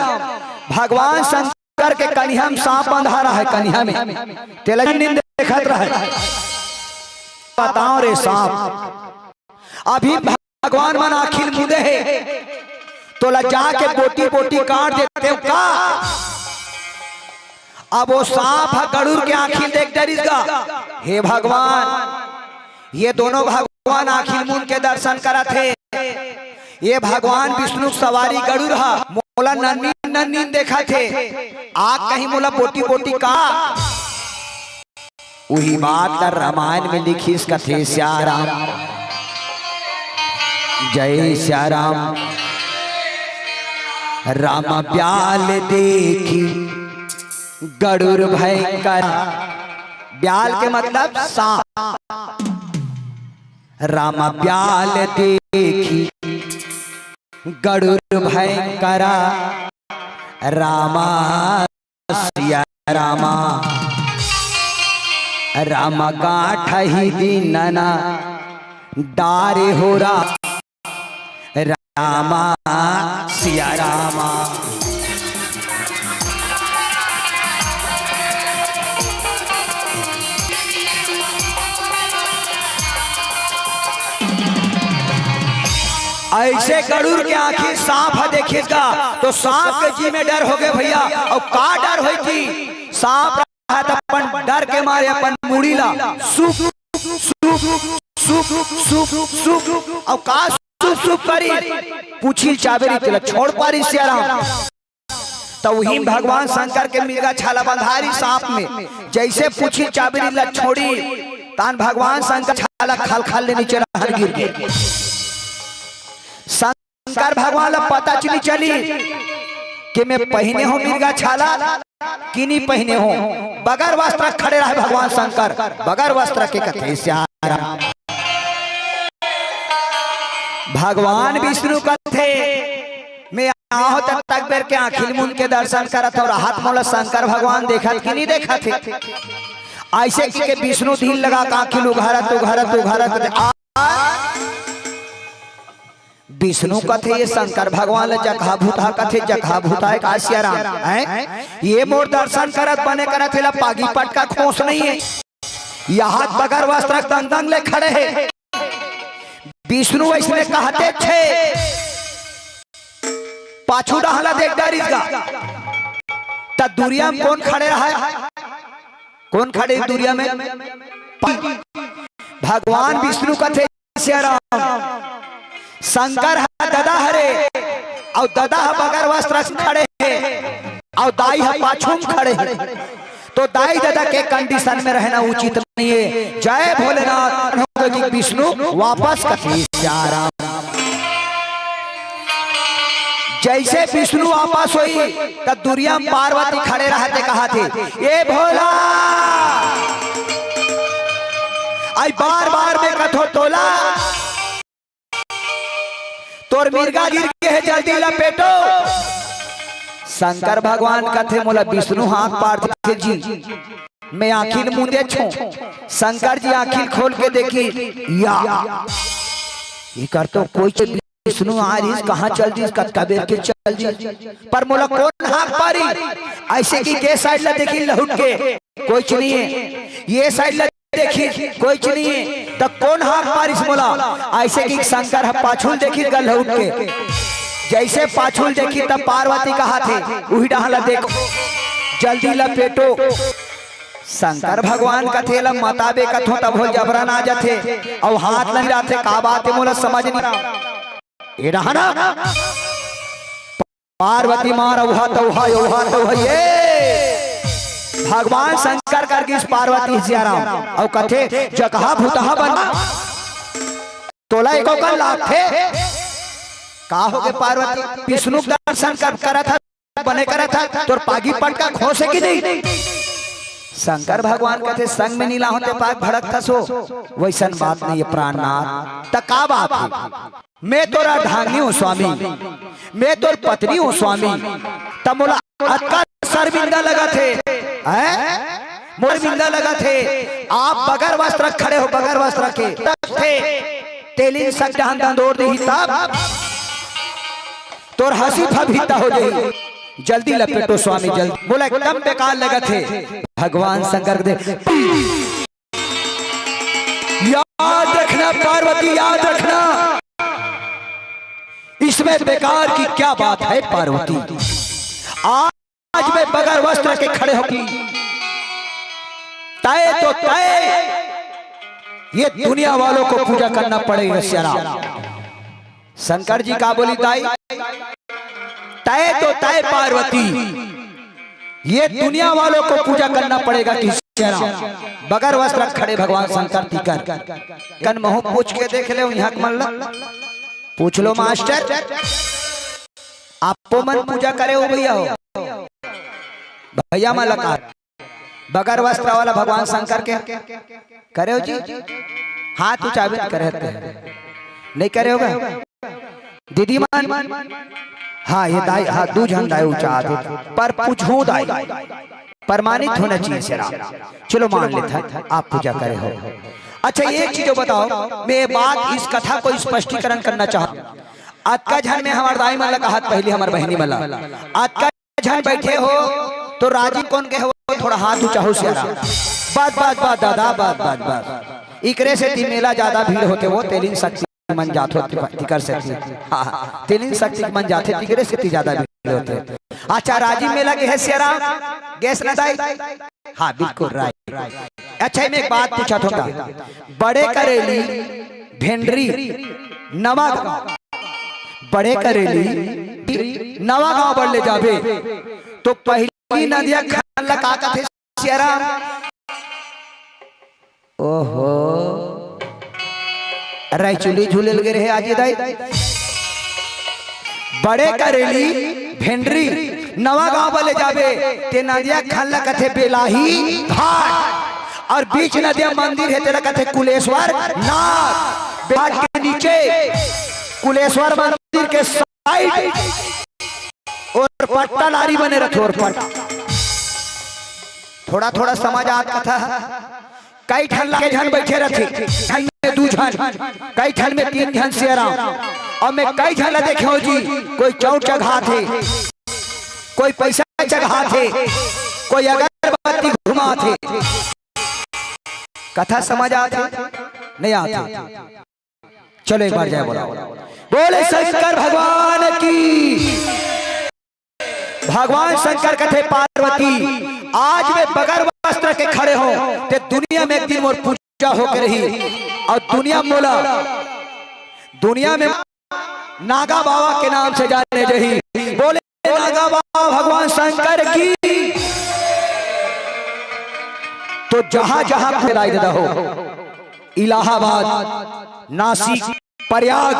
भगवान शंकर शंकर के कनिहा में सांप बंधा रहय, कनिहा में तेला नींद देखत रहय। बताओ रे सांप, अभी भगवान मन आखिल मुंदे हे, तोला जाके बोटी बोटी काट देतेंव का? अब ओ सांप ह गरुड़ के आखिल देख डरिस गा। हे भगवान, ये दोनों भगवान आखिल मुन के दर्शन करत हे। ये भगवान विष्णु के सवारी गरुड़ ह मोला नन्नी नन्नी देखत हे, आग कहीं मोला बोटी बोटी का? उही बात ल रामायण में लिखिस कथे सियाराम। जय सियाराम। राम ब्याल देखी गरुड़ भयंकर। ब्याल के मतलब सांप। राम ब्याल देखी गरुड़ भयंकरा, रामा सिया रामा, राम गांठ ही दीनना, डारे हो रा-, रामा, सिया रामा। अइसे गरुड़ के आँखी सांप ह देखिस गा, तो सांप के जी में डर होगे भइया। अउ का डर होय जी? सांप ह त अपन डर के मारे अपन मुड़ी ला सुक, सुक, सुक, सुक, सुक, अउ का सुक, सुक करी? पूछी चाबेरी तेला छोड़ पारी सिया राम। त उही भगवान शंकर के मिर्गा छाला बंधारी सांप में, जइसे पूछी चाबेरी ला छोड़ी, तान भगवान शंकर छाला खल खल ले नीचे रहन गिर गे। शंकर भगवान ला पता च नइ चली कि मैं पहिने हों मिर्गा छाला कि नइ पहिने हों। बगर वस्त्र खड़े रहे भगवान शंकर, बगर वस्त्र के कथे सिया राम। भगवान विष्णु कथे, मैं आहों त तक बेर के आँखी ल मूंद के दर्शन करत हों, रहत मोला शंकर भगवान देखत कि नइ देखत हे। अइसे कहिके विष्णु धीर लगा के आँखी ल उघारत, उघारत, उघारत, आ, विष्णु कथे ये शंकर भगवान ल जकहा भूतहा कथे, जकहा भूतहा हे का सिया राम, हैं? ये मोर दर्शन करत बने करत, एला पागी पटका खोंस नइ हे। यहाँ बगर वस्त्र दंग दंग ले खड़े हे। विष्णु अइसने कहत हे, पाछू डहर ला देख डारिस गा, त दुरिहा म कोन खड़े रहय? कोन खड़े दुरिहा में? भगवान विष्णु कथे सिया राम, शंकर ह ददा हरे, अउ ददा ह बगर वस्त्र खड़े हे, अउ दाई ह पाछू म खड़े हे। तो दाई ददा के condition में रहना उचित नइ हे। जय भोलेनाथ, होगे कि विष्णु वापस कथे सिया राम। जइसे विष्णु वापस होइस, त दुरिहा म पार्वती खड़े रहत हे, कहत हे, ए भोला, अई बार बार मैं कथों तोला, तोर मिर्गा गिर गे हे, जल्दी लपेटो। शंकर भगवान कथे, मोला विष्णु हाथ पार देथे जी, मैं आँखी ल मूंदेच हों। शंकर जी आँखी ल खोल के देखिस, या, एकर तो कोई च-, विष्णु आ रहिस, कहाँ चल दिस, कतका बेर के चल दिस, पर मोला कोन हांक पारिस? अइसे कहिके ए side ला देखिस लहुट के, कोई च नइ हे। ए side ला देखिस, कोई च नइ हे, त कोन हांक पारिस मोला? अइसे कहिके शंकर ह पाछू ल देखिस गा लहुट के। जइसे पाछू ल देखिस, त पार्वती कहत हे, उही डहर ला देख, जल्दी लपेटो। शंकर भगवान कथे, एला मताबे कथों, तभो ले जबरन आ जाथे, अउ हाथ ल मिलाथे, का बात हे, मोला समझ नइ। ए रहा ना, पार्वती माँ रउहा तउहा, यउहा तउहा, ये भगवान शंकर कर गिस पार्वती सिया राम, अउ कथे, जकहा भूतहा बन, तोला एको कन लागथे। का होगे पार्वती? विष्णु के दर्शन कर, करत हस, बने करत हस, तोर पागी पटका खोंसे कि नहीं? शंकर भगवान कथे, संग में नइ लाहों ते पाग भड़कथस हो, वइसन बात नइ हे प्राणनाथ। त का बात हे? मैं तोर अर्धांगिनी हों स्वामी, मैं तोर पत्नी हों स्वामी, त मोला अतका शर्मिंदा लगत हे, हैं? मोर शर्मिंदा लगत हे, आप बगर वस्त्र खड़े हो, बगर वस्त्र के। थे, तेलिन सक जहान दंदोर दिही तब, तोर हंसी फभीता हो जाही। जल्दी लपेटो स्वामी, जल्दी। मोला एकदम बेकार लगत हे। भगवान शंकर दे याद रखना पार्वती, याद रखना, इसमें बेकार की क्या बात है पार्वती। आज मैं बगैर वस्त्र के खड़े होकर तय तो तय ये दुनिया वालों को पूजा करना पड़ेगा सिया राम। शंकर जी का बोली दाई, तय तो तय पार्वती, ये दुनिया वालों को पूजा करना पड़ेगा कि सिया राम। बगैर वस्त्र खड़े भगवान शंकर तिकर कन महू पूछ के देख ले, यहाँ के मन ला पूछ लो मास्टर, आपो मन पूजा करे हो भैया हो, भैया मन ला का बगैर वस्त्र वाला भगवान शंकर के करे हो जी? हाथ उठावे करे हते। नहीं करे होगा? दीदी मन? हाँ, ये दाई, हाँ, दू झन दाई उठा दे। पर पूछूं दाई, प्रमाणित होना चाहिए सिया राम। चलो मान लेते हैं, आप पूजा करे हो। अच्छा, एक चीज बताओ, मैं ये बात, इस कथा को स्पष्टीकरण करना चाहूँ। अतका झन में हमर दाई मन ला कहत, पहली हमर बहिनी मन ला, अतका झन बैठे हो, तो राजी कोन के हो, थोड़ा हाथ ऊंचा हो सियारा। बस, बस, बस दादा, बस, बस, बस। इकरे सेती मेला ज्यादा भीड़ होथे, वो तेलिन शक्ति मन जात हो, तिकर सेती। हाँ, हाँ, तेलिन शक्ति मन जाथे, तिकरे सेती ज्यादा भीड़ होथे। अच्छा, राजी मेला गे हे सियारा, गे हस ना दाई? हाँ, बिल्कुल राइट। अच्छा, मैं एक बात पूछत हों, बड़े करेली, भेंडरी, नवा गांव, बड़े करेली, नवा गांव बर ले जाबे, तो पहली नदिया खान ला का कथे सियारा? ओहो, रायचुली झूले लगे रहे आज ये दाई। बड़े करेली, भेंडरी, नवा गांव बर ले जाबे, ते नदिया खान ला कथे बेलाही घाट, और बीच नदिया मंदिर हे, तेला कथे कुलेश्वर नाथ। घाट के नीचे कुलेश्वर मंदिर के साइड और पट्टा लारी बने रथे, और पट्टा थोड़ा थोड़ा समझ आत कथा। कई ठन लागे झन बैठे रथे, झन में दू झन, कई ठन में तीन झन सियाराम। और मैं कई झन ला देखे हो जी, कोई चौंट चघात हे, कोई पैसा चघात हे, कोई अगरबत्ती घुमात हे। कथा समझ आत हे? नहीं आत हे। चलो एक बार जय बोला, बोले शंकर भगवान की। भगवान शंकर कथे पार्वती, आज मैं बगैर वस्त्र के खड़े हों, ते दुनिया में एक दिन मोर पूजा होके रही, और दुनिया मोला, दुनिया में नागा बाबा के नाम से जाने जही। बोले नागा बाबा भगवान शंकर की। तो जहां जहां फैलाई देता हो, इलाहाबाद, नासिक, प्रयाग,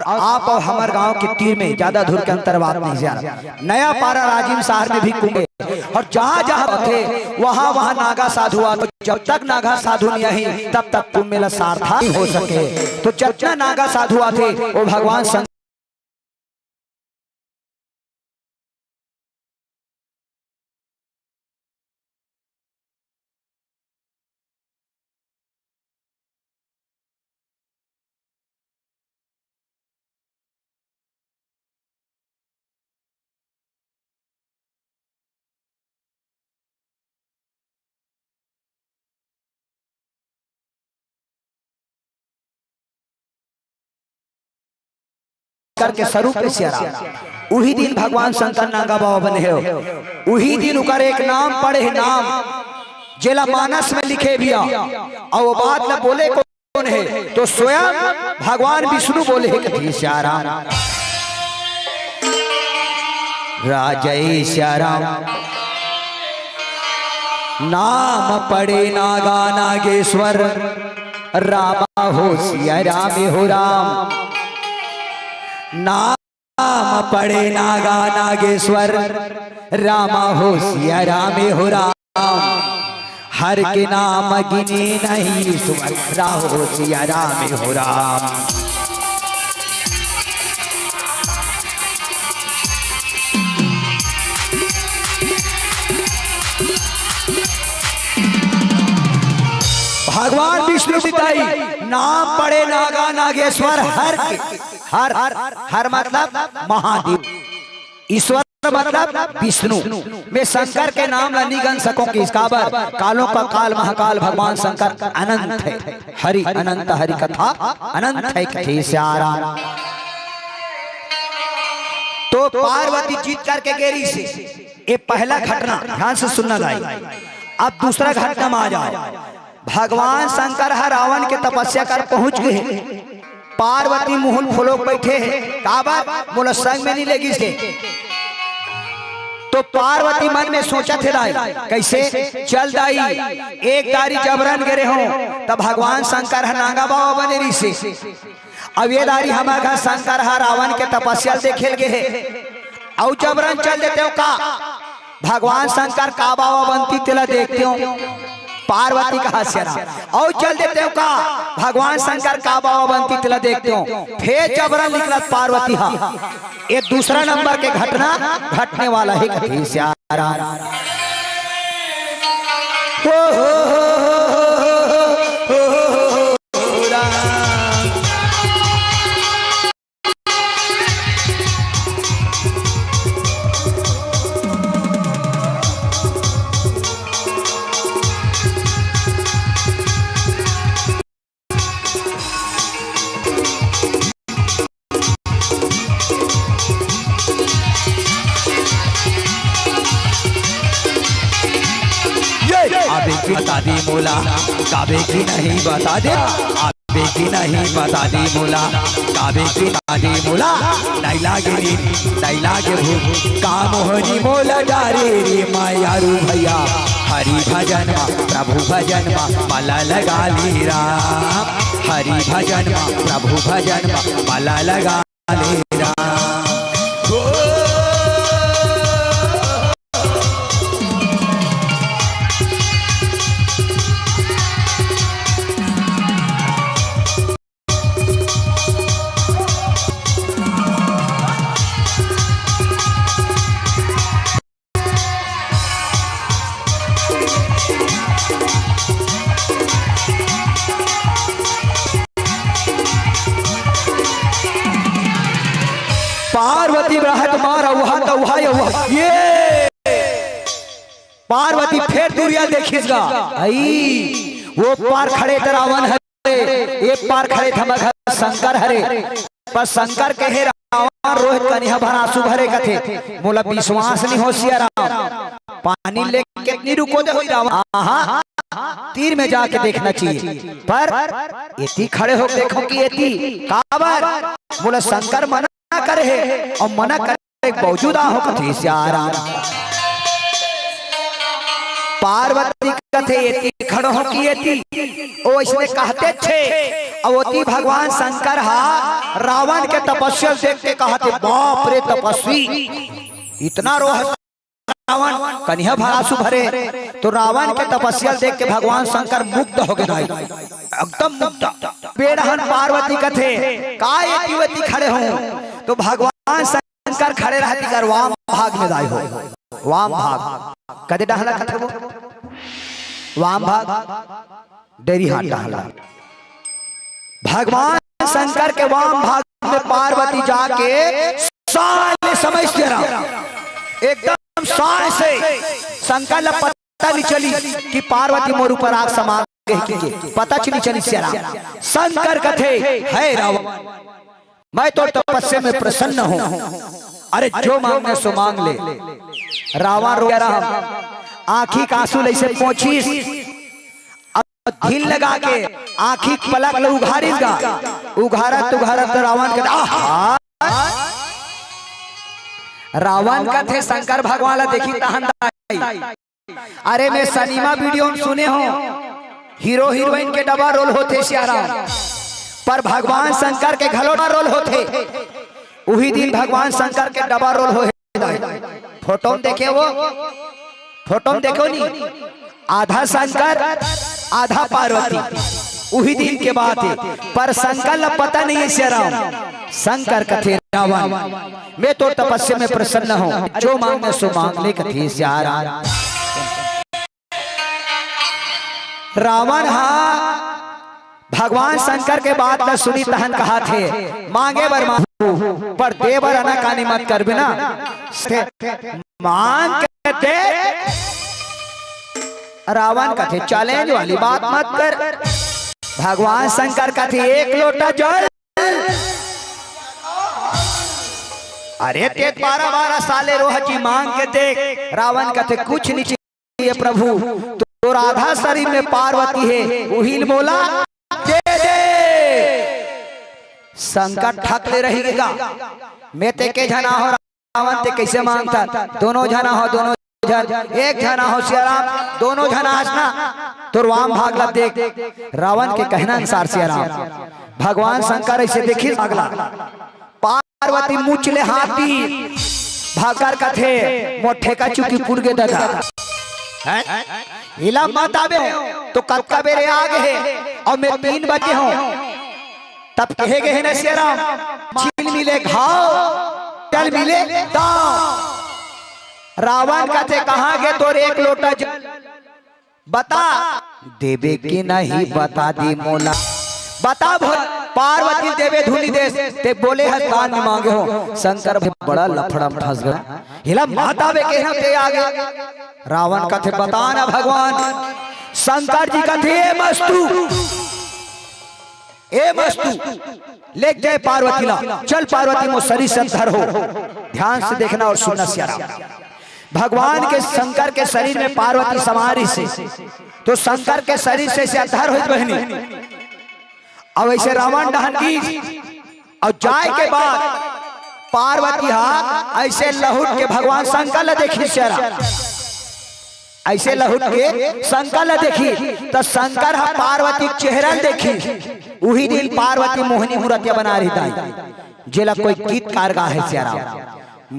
आप और हमर गांव के तीर में ज्यादा दूर के अंतर बात नहीं ज्यादा। नया पारा राजिम शहर में भी कुंभ हे, और जहां जहां होथे, वहां वहां नागा साधु आथे। जब तक नागा साधु नहीं आही, तब तक कुंभ मेला सार्थक नहीं हो सके। तो जितना नागा साधु आथे, वो भगवान शंकर करके स्वरूप में सियाराम। उही दिन भगवान शंकर नागा बाबा बने हो, उही दिन उकर एक नाम पड़े हे, नाम जेला मानस में लिखे भी आ, और वो बात ला बोले कौन हे, तो स्वयं भगवान विष्णु बोले हे कथे सियाराम। राजय सियाराम। नाम पड़े नागा नागेश्वर, रामा हो सिया राम हो राम। नाम पड़े नागा नागेश्वर, रामा हो सिया राम हो राम। हर के नाम गिने नहीं ईश्वर, राहो सिया राम हो राम। भगवान विष्णु बताई, नाम पड़े नागा नागेश्वर, हर के, हर, हर, हर मतलब महादेव, ईश्वर मतलब विष्णु। मैं शंकर के नाम ला नहीं गन सकूं, किस काबर? कालों का काल महाकाल भगवान शंकर अनंत हे। हरि अनंत, हरि कथा अनंत हे, कथे सियाराम। तो पार्वती जीत करके गे रहिसे। ये पहला घटना, ध्यान से सुनना दाई। अब दूसरा घटना में आ जाओ। भगवान शंकर ह रावण के तपस्या कर पहुंच गे हे। पार्वती मुहुल फुलोक बैठे हे, काबर? मोला संग में नहीं लेगिस हे। तो पार्वती मन में सोचत हे दाई, कैसे? चल दाई, एक दारी जबरन गे रेहों, त भगवान शंकर ह नागा बाबा बने रहिसे। अब ये दारी हमर घर शंकर ह रावण के तपस्या ल देखे ल गे हे, अउ जबरन चल देतेंव का? भगवान शंकर का बाबा बनती तेला देखतेंव। पार्वती कहा सियाराम, अउ चल देतेंव का? भगवान शंकर का बाबा बनती तेला देखतेंव। फेर जबरन निकलत पार्वती हा। ये दूसरा नंबर के घटना घटने वाला हे, कथे सियाराम। हो, हो, हो, आबे कि बता दी मोला, काबे कि नहीं बता दे। आबे कि नहीं बता दी मोला, काबे कि बता दी मोला। नैला गिरी, नैला के भू, का मोहनी मोला डारे रे मायारू भैया। हरि भजन मा, प्रभु भजन मा, मला लगा ली राम। हरि भजन मा, प्रभु भजन मा, मला लगा ली राम। पार्वती रहत मारा उहा त उहा ये उहा। ये पार्वती फेर दुरिया देखिस गा। आई, वो पार खड़े त रावण हरे, एक पार खड़े त हमर घर शंकर हरे। पर शंकर कहे, "रावण रोहित कनिहा भर आंसू भरे कथे, मोला विश्वास नहीं हो सिया राम। पानी लेके कितनी रुको दे होई रावण। आहा, तीर में जाके देखना चाहिए। पर एती खड़े हो देखो कि एती काबर मोला शंकर मना करे हे, और मना करे के बावजूद आहो कथे सिया राम।" पार्वती कथे, "एती खड़ो हो कि एती?" ओ इसने कहते छे, अवती भगवान शंकर हा रावण के तपस्या देख के कहते, "बाप रे तपस्वी, इतना रोह रावण।" कनिहा भर आंसू भरे, तो रावण के तपस्या देख के भगवान शंकर मुग्ध हो गए भाई, एकदम मुग्ध। बेड़हन पार्वती कथे, "का एती ओती खड़े हो?" तो भगवान शंकर खड़े रहती कर वाम भाग में दाई हो, वाम भाग। कदे डहला कथे वो? वाम भाग, डेरी हाथ डहला। भगवान शंकर के वाम भाग में पार्वती जाके साले समझ तेरा एकदम साल से शंकर ला पता नहीं चली कि पार्वती मोर ऊपर आग समा गई कि के। पता नहीं चली सिया राम। शंकर कथे, "हे रावण, मैं तो तपस्या में प्रसन्न हूँ। अरे जो मांगना सो मांग ले।" रावण रो रहा, आंखी का आंसू ले से पोंछिस, अब ढील लगा के आंखी पलक ल उघारिस गा। उघारत उघारत रावण के, आहा! रावण कथे शंकर भगवान ला देखी तहन दाई। अरे मैं सिनेमा वीडियो में सुने हो, हीरो हीरोइन के डबल रोल होथे सिया राम, पर भगवान शंकर के घलो डबल रोल होथे। उही दिन भगवान शंकर के डबल रोल होहे दाई। फोटो में देखे वो, फोटो में देखो नी, आधा शंकर आधा पार्वती। उही दिन के बात हे, पर शंकर ला पता नहीं हे सिया राम। शंकर कथे, "रावण, मैं तो तपस्या में प्रसन्न हूँ, जो मांगना सो मांग ले," कथे सिया राम। रावण हा भगवान शंकर के बात ला सुनी तहन कहाथे, "मांगे बर मांगू, पर दे बर आनाकानी मत करबे ना। मांग के दे।" रावण कथे, "चैलेंज वाली बात मत कर।" भगवान शंकर कथे, "एक लोटा जल।" अरे ते बारह बारह साले रोह जी मांग के देख। रावण कथे, "कुछ नहीं चाहिए प्रभु, तोर आधा शरीर में पार्वती हे, उहिल मोला दे दे।" शंकर ठक ले रही गा, "मैं ते के झना हो रावण, ते कैसे मांगता?" दोनों झना हो, दोनों झन, एक झना हो सिया राम, दोनों झना हंसना। तोर वाम भाग ला देख। रावण के कहना अनुसार सिया राम, भगवान शंकर ऐसे देखिस भाग ला, पार्वती मुच ले हाथ दी, भाकर कथे, "मोर ठेका चुकी पुर गे दादा। हैं? इला मत आबे हो, तो कतका बेरे आ गे हे, और मैं तीन बजे हूँ।" तब कहे गे हे न सिया राम, "छिल मिले घाव, जल मिले दाव।" रावण कथे, "कहाँ गे तोर एक लोटा जल?" बता, देबे कि नहीं बता दी मोला। बता भो-, पार्वती देबे धुनी देस, ते बोले हस दान नहीं मांगे हो। शंकर भी बड़ा लफड़ा में फंस गया। हिला माता बे कहना ते आगे। रावण कथे बता ना भगवान। शंकर जी कथे, "ए मस्तू, ए मस्तू, लेके जाए पार्वती ला। चल पार्वती मो सरी संधर हो।" ध्यान से देखना और सुनना सिया राम। भगवान के शंकर के शरीर में पार्वती समा रहिसे, तो शंकर के शरीर से ऐसे अधर होइस बहिनी। अब ऐसे रावण डहन गिस, अउ जाय के बाद पार्वती हा ऐसे लहुट के भगवान शंकर ला देखिस, ऐसे लहुट के शंकर ला देखिस, त शंकर हा पार्वती के चेहरा ला देखिस। उही दिन पार्वती मोहनी मूरतिया बना रहिस दाई, जेला कोई गीतकार गा हे, सियाराम।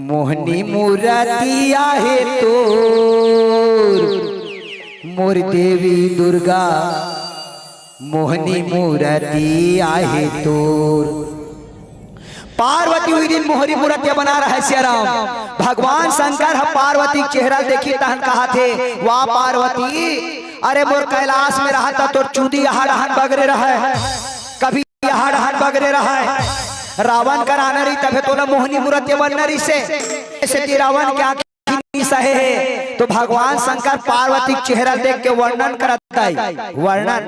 मोहनी मूरतिया हे तोर, मोर देवी दुर्गा, मोहनी मूरतिया हे तोर। पार्वती उही दिन मोहनी मूरतिया बना रहिस, सियाराम। भगवान शंकर ह पार्वती के चेहरा देखिस, तहन कहाथे, "वाह पार्वती, अरे मोर कैलाश में रहत त तोर चूंदी इहाँ डहन बगरे रहय, कभी इहाँ डहन बगरे रहय।" रावण करा नइ रहिस, तभे तोला मोहनी मूरतिया बनना रहिसे। ऐसे कि रावण के आँखी नइ सहे हे, तो भगवान शंकर पार्वती के चेहरा देख के वर्णन करत हे। वर्णन,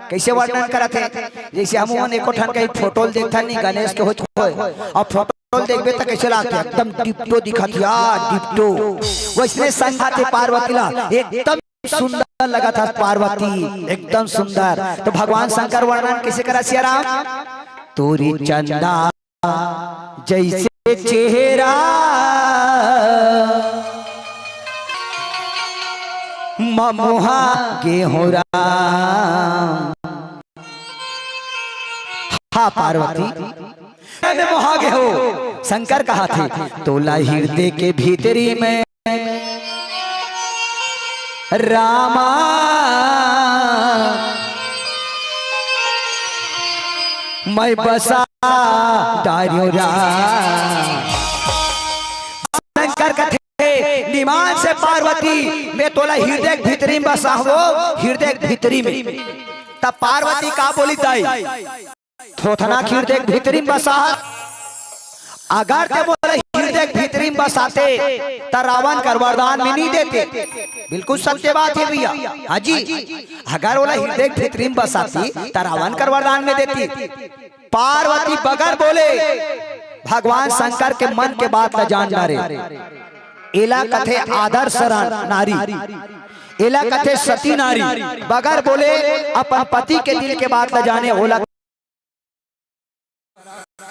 कइसे वर्णन करत हे? जइसे हमन एको ठन कहीं फोटो ल देखथन नी, गणेश के होय, अउ फोटो ल देखबे त कइसे लागथे? एकदम डिप्टो दिखत हे, डिप्टो। वइसने संघात हे पार्वती ला, एकदम सुंदर लगत हस पार्वती, एकदम सुंदर। त भगवान शंकर वर्णन कइसे करत हे, सियाराम? तोरी चंदा जइसे चेहरा म मोहा गे हों राम। हा पार्वती, मैं मोहा गे हों। शंकर कहाथे, तोला हिरदे के भीतरी में रामा, मैं बसा डारेंव राम। शंकर कथे, निमान से पार्वती, मैं तोला हिरदे के भीतरी में बसाहूं, हिरदे के भीतरी में। तब पार्वती का बोलिस दाई? थोथना हिरदे के भीतरी में बसाहस। अगर ते मोला हिरदे के भीतरी में बसाते, त रावण कर वरदान में नइ देते। बिल्कुल सत्य बात हे भइया। हाँ जी, अगर ओला हिरदे के भीतरी में बसाती, त रावण कर वरदान में देती। पार्वती बगर बोले भगवान शंकर के मन के बात ला जान डारे। एला कथे आदर्श नारी, एला कथे सती नारी। बगर बोले अपन पति के दिल के बात ला जाने, ओला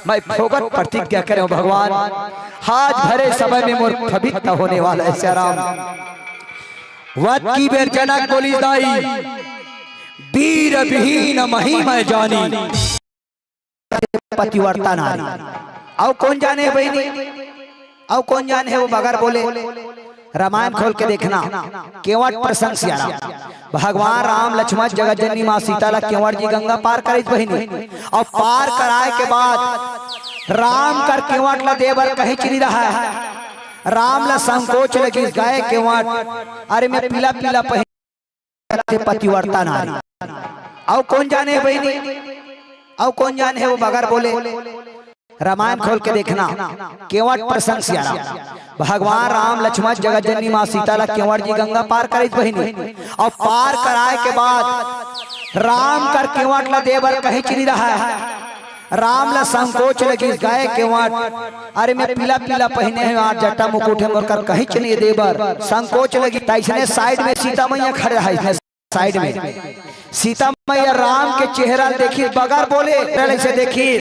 मैं फोकट प्रतिज्ञा करेंव भगवान, आज भरे समय में मोर पवित्र होने वाला हे सियाराम। वत की बेर जनक बोलिस दाई, वीर विहीन मही मैं जानी। पतिव्रता नारी। अउ कोन जाने हे बहिनी? अउ कोन जाने हे वो बगर बोले? रामायण खोल के देखना, केवट प्रसंग सियाराम। भगवान राम, लक्ष्मण, जगत जननी माँ सीता ला केवट जी गंगा पार करिस बहिनी। अउ पार कराय के बाद राम कर केवट ला दे बर कहीं चिरी रहा है। राम ला संकोच लगिस, गय केवट, अरे मैं पीला पीला पहिन के पतिव्रता नारी। अउ कोन जाने हे बहिनी? अउ कोन जाने हे वो बगर बोले? रामायण खोल के देखना, केवट प्रसंग सियाराम। भगवान राम, लक्ष्मण, जगत जननी माँ सीता ला केवट जी गंगा पार करिस बहिनी। अउ पार कराय के बाद राम कर केवट ला दे बर कहीं चिरी रहा है। राम ला संकोच लगिस, गय केवट, अरे मैं पीला पीला पहिने हंव, आज जटा मुकुट हे मोर कर, कहीं चिरी दे बर संकोच लगिस। तइसने साइड में सीता मैया खड़े रहा, इसने साइड में सीता मैया राम के चेहरा देखिस, बगर बोले, ऐसे देखिस।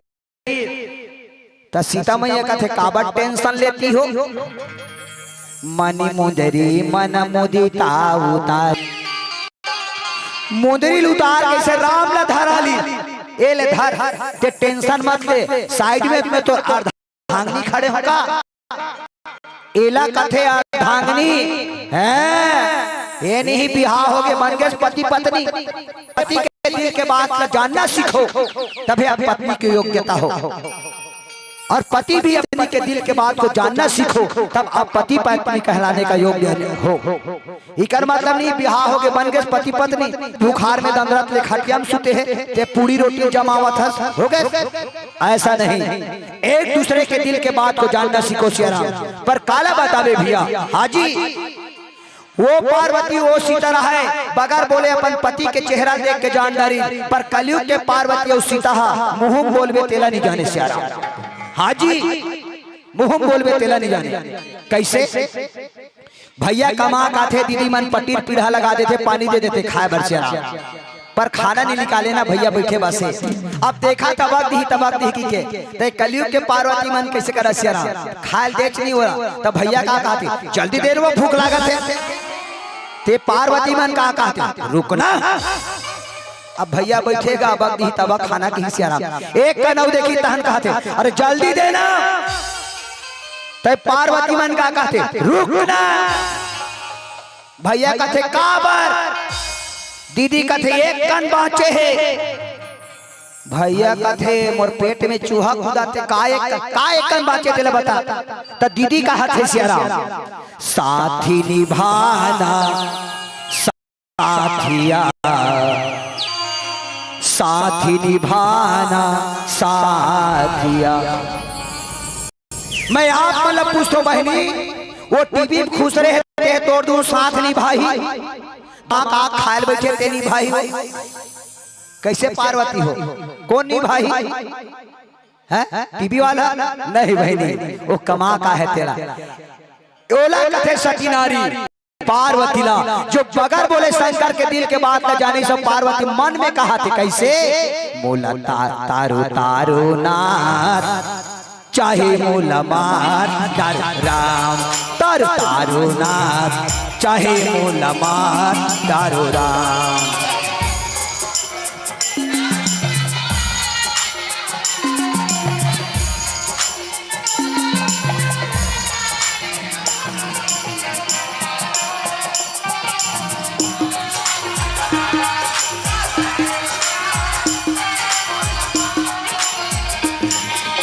त सीता मैया कथे, "काबर टेंशन लेती हो? मनी मुंदरी मन मुदिता उतार।" मुंदरी ल उतार के से राम ला धरा ली। ए ले धर, ते टेंशन मत ले, साइड में मैं तोर अर्धांगिनी खड़े हों का। एला कथे अर्धांगिनी, हैं? ए नहीं, बिहाव होगे, बन गेस पति पत्नी। पति के दिल के बात ला जानना सीखो, तभे आप पत्नी के योग्यता हो। और पति भी अपनी के दिल के बात को जानना सीखो, तब आप पति पत्नी कहलाने का योग्य हो। इकर मतलब नहीं, बिहाव होगे, बन गेस पति पत्नी, बुखार में दंदरत ले खटिया में सुते हे, ते पूड़ी रोटी जमावत हस, होगे? ऐसा नहीं, एक दूसरे के दिल के बात को जानना सीखो सियाराम। पर काला बतावे भइया, हाँ जी, वो पार्वती, वो सीता रहे, बगर बोले अपन पति के चेहरा देख के जान डारी, पर कलयुग के पार्वती अउ सीता हा मुंह म बोलबे तेला नइ जाने सियाराम। हाँ जी, मुंह म बोलबे तेला नइ जाने। कइसे? भैया कमा के आथे, दीदी मन पट्टी पीढ़ा लगा देथे, पानी दे देथे खाए बर सियाराम, पर खाना नहीं निकाले ना भैया, बइठे बसे। अब देखा तबक दिही, तबक दिही कहिके, ते कलयुग के पार्वती मन कइसे करय सियाराम, खाए ल देच नहीं हो रहा। त भैया का कहथे, जल्दी दे रे वो, भूख लागत हे। ते पार्वती मन का कहथे, रुक ना। अब भैया बइठे गा, बक दिही तबक खाना कही सियाराम, एक कन अउ देखही तहन कहथे, अरे जल्दी दे ना। ते पार्वती मन का कहथे, रुक ना। भैया कथे, काबर? दीदी कथे, एक कन बाँचे हे। भैया कथे, मोर पेट में चूहा कूदाथे, का एक, का एक कन बाँचे, तेला बता। त दीदी कहत हे सियाराम, साथी निभाना साथिया, साथी निभाना साथिया। मैं आप मन ल पूछथों बहिनी, वो टीवी में खुश रहे ते तोर दूनों साथ निभाही, का का खाए ल बइठे ते निभाही, कइसे पार्वती हो, कोन निभाही? हैं? टीवी वाला? नहीं बहिनी, वो कमा के आहे तेला। ओला कथे सती नारी। पार्वती ला, जो बगर बोले शंकर के दिल के बात ला जाने, सब पार्वती मन में कहथे कइसे? मोला ता-, तारो तारो नाथ, चाहे मोला मार डारो राम, तारो तारो नाथ, चाहे मोला मार डारो राम।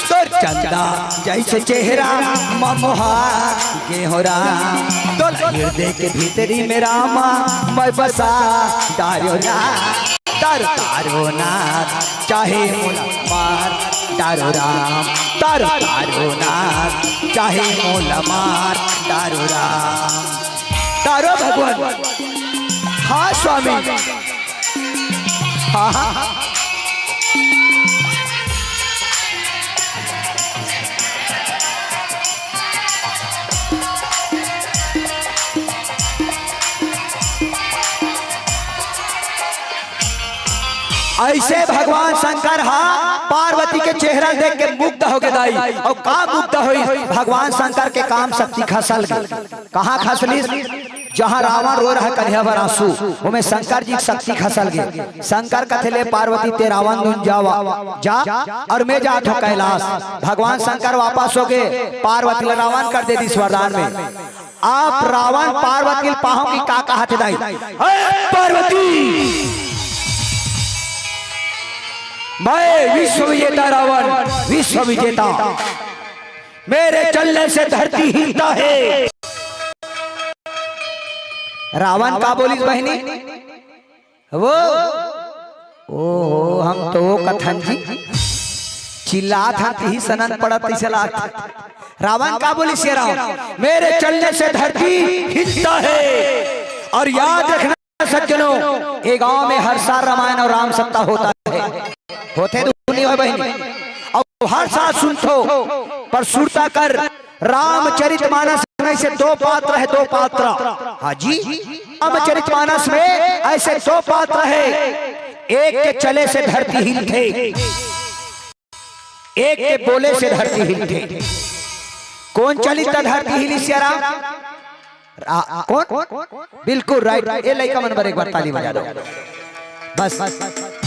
तोर चंदा जइसे चेहरा म मोहा गे हो राम, तोर हृदय के भीतरी में रामा मैं बसा डारो राम। तारो तारो नाथ, चाहे मोला मार डारो राम। तारो तारो नाथ, चाहे मोला मार डारो राम। तारो भगवान, हाँ स्वामी, हाँ, हाँ। अइसे भगवान शंकर हा पार्वती के चेहरा देख के मुग्ध होगे दाई। अउ का मुग्ध होइस? भगवान शंकर के काम शक्ति खसल गे। कहाँ खसलिस? जहाँ रावण रो रहा कन्हैया बर आंसू, ओमे शंकर जी के शक्ति खसल गे। शंकर कथे ले पार्वती ते रावण दुन जावा, जा, अउ मैं जात हों कैलाश। भगवान शंकर वापस होगे, पार्वती ला रावण कर दे दिस वरदान में। आप रावण पार्वती ल पाहव कि का कहत हे दाई? "हे पार्वती, मैं विश्व विजेता रावण, विश्व विजेता, मेरे चलने से धरती हिलता है।" रावण का बोलिस बहिनी? वो, ओहो, हम तो वो कथन जी, चिल्लात हन तिही सनन पड़त तइसे लागत। रावण का बोलिस ये रावण, "मेरे चलने से धरती हिलता है।" और याद रखना सज्जनों, ये गांव में हर साल रामायण और राम सप्ताह होता है, होथे दुनिया है बहिनी, अउ हर साल सुनथो, पर सुरता कर रामचरित मानस में ऐसे दो पात्र है, दो पात्र। हाँ जी, रामचरित मानस में ऐसे दो पात्र है, एक के चले से धरती हिलथे, एक के बोले से धरती हिलथे। कोन चलिस त धरती हिलिस सियाराम? रा-, कोन? बिल्कुल राइट। ये लइका मन बर एक बार ताली बजा दो। बस,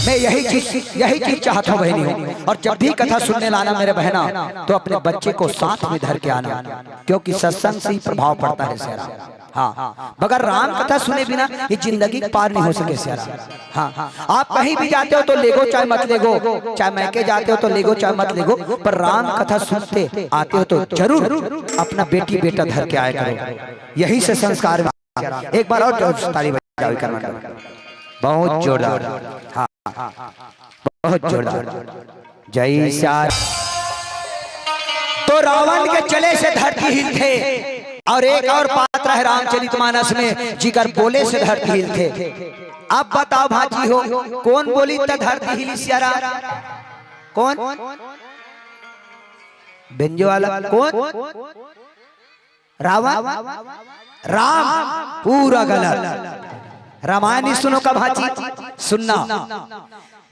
मैं यही चीज, यही चीज चाहता हूँ बहिनी हो। और जब भी कथा सुनने लाना मेरे बहना, तो अपने बच्चे को साथ में धर के आना, क्योंकि सत्संग से ही प्रभाव पड़ता है सियाराम। हाँ, बगैर राम कथा सुने बिना ये जिंदगी पार नहीं हो सके सियाराम। हाँ, आप कहीं भी जाते हो तो लेगो चाहे मत लेगो, चाहे मैके जाते हो तो लेगो चाहे मत लेगो, पर राम कथा सुनते आते हो तो जरूर अपना बेटी बेटा धर के आया करो। यही से संस्कार में। एक बार और जोर से ताली बजाओ, एक बार। बहुत जोरदार। हाँ, बहुत जोरदार। जय सिया। तो रावण के चले से धरती हिलथे, और एक और पात्र है रामचरितमानस में, जिकर बोले से धरती हिलथे। अब बताओ भाजी हो, कोन बोली त धरती हिली सियाराम? कोन? बेंजो वाला कोन? रावण? राम पूरा गलत। रामायण नहीं सुनो का भांची? सुनना।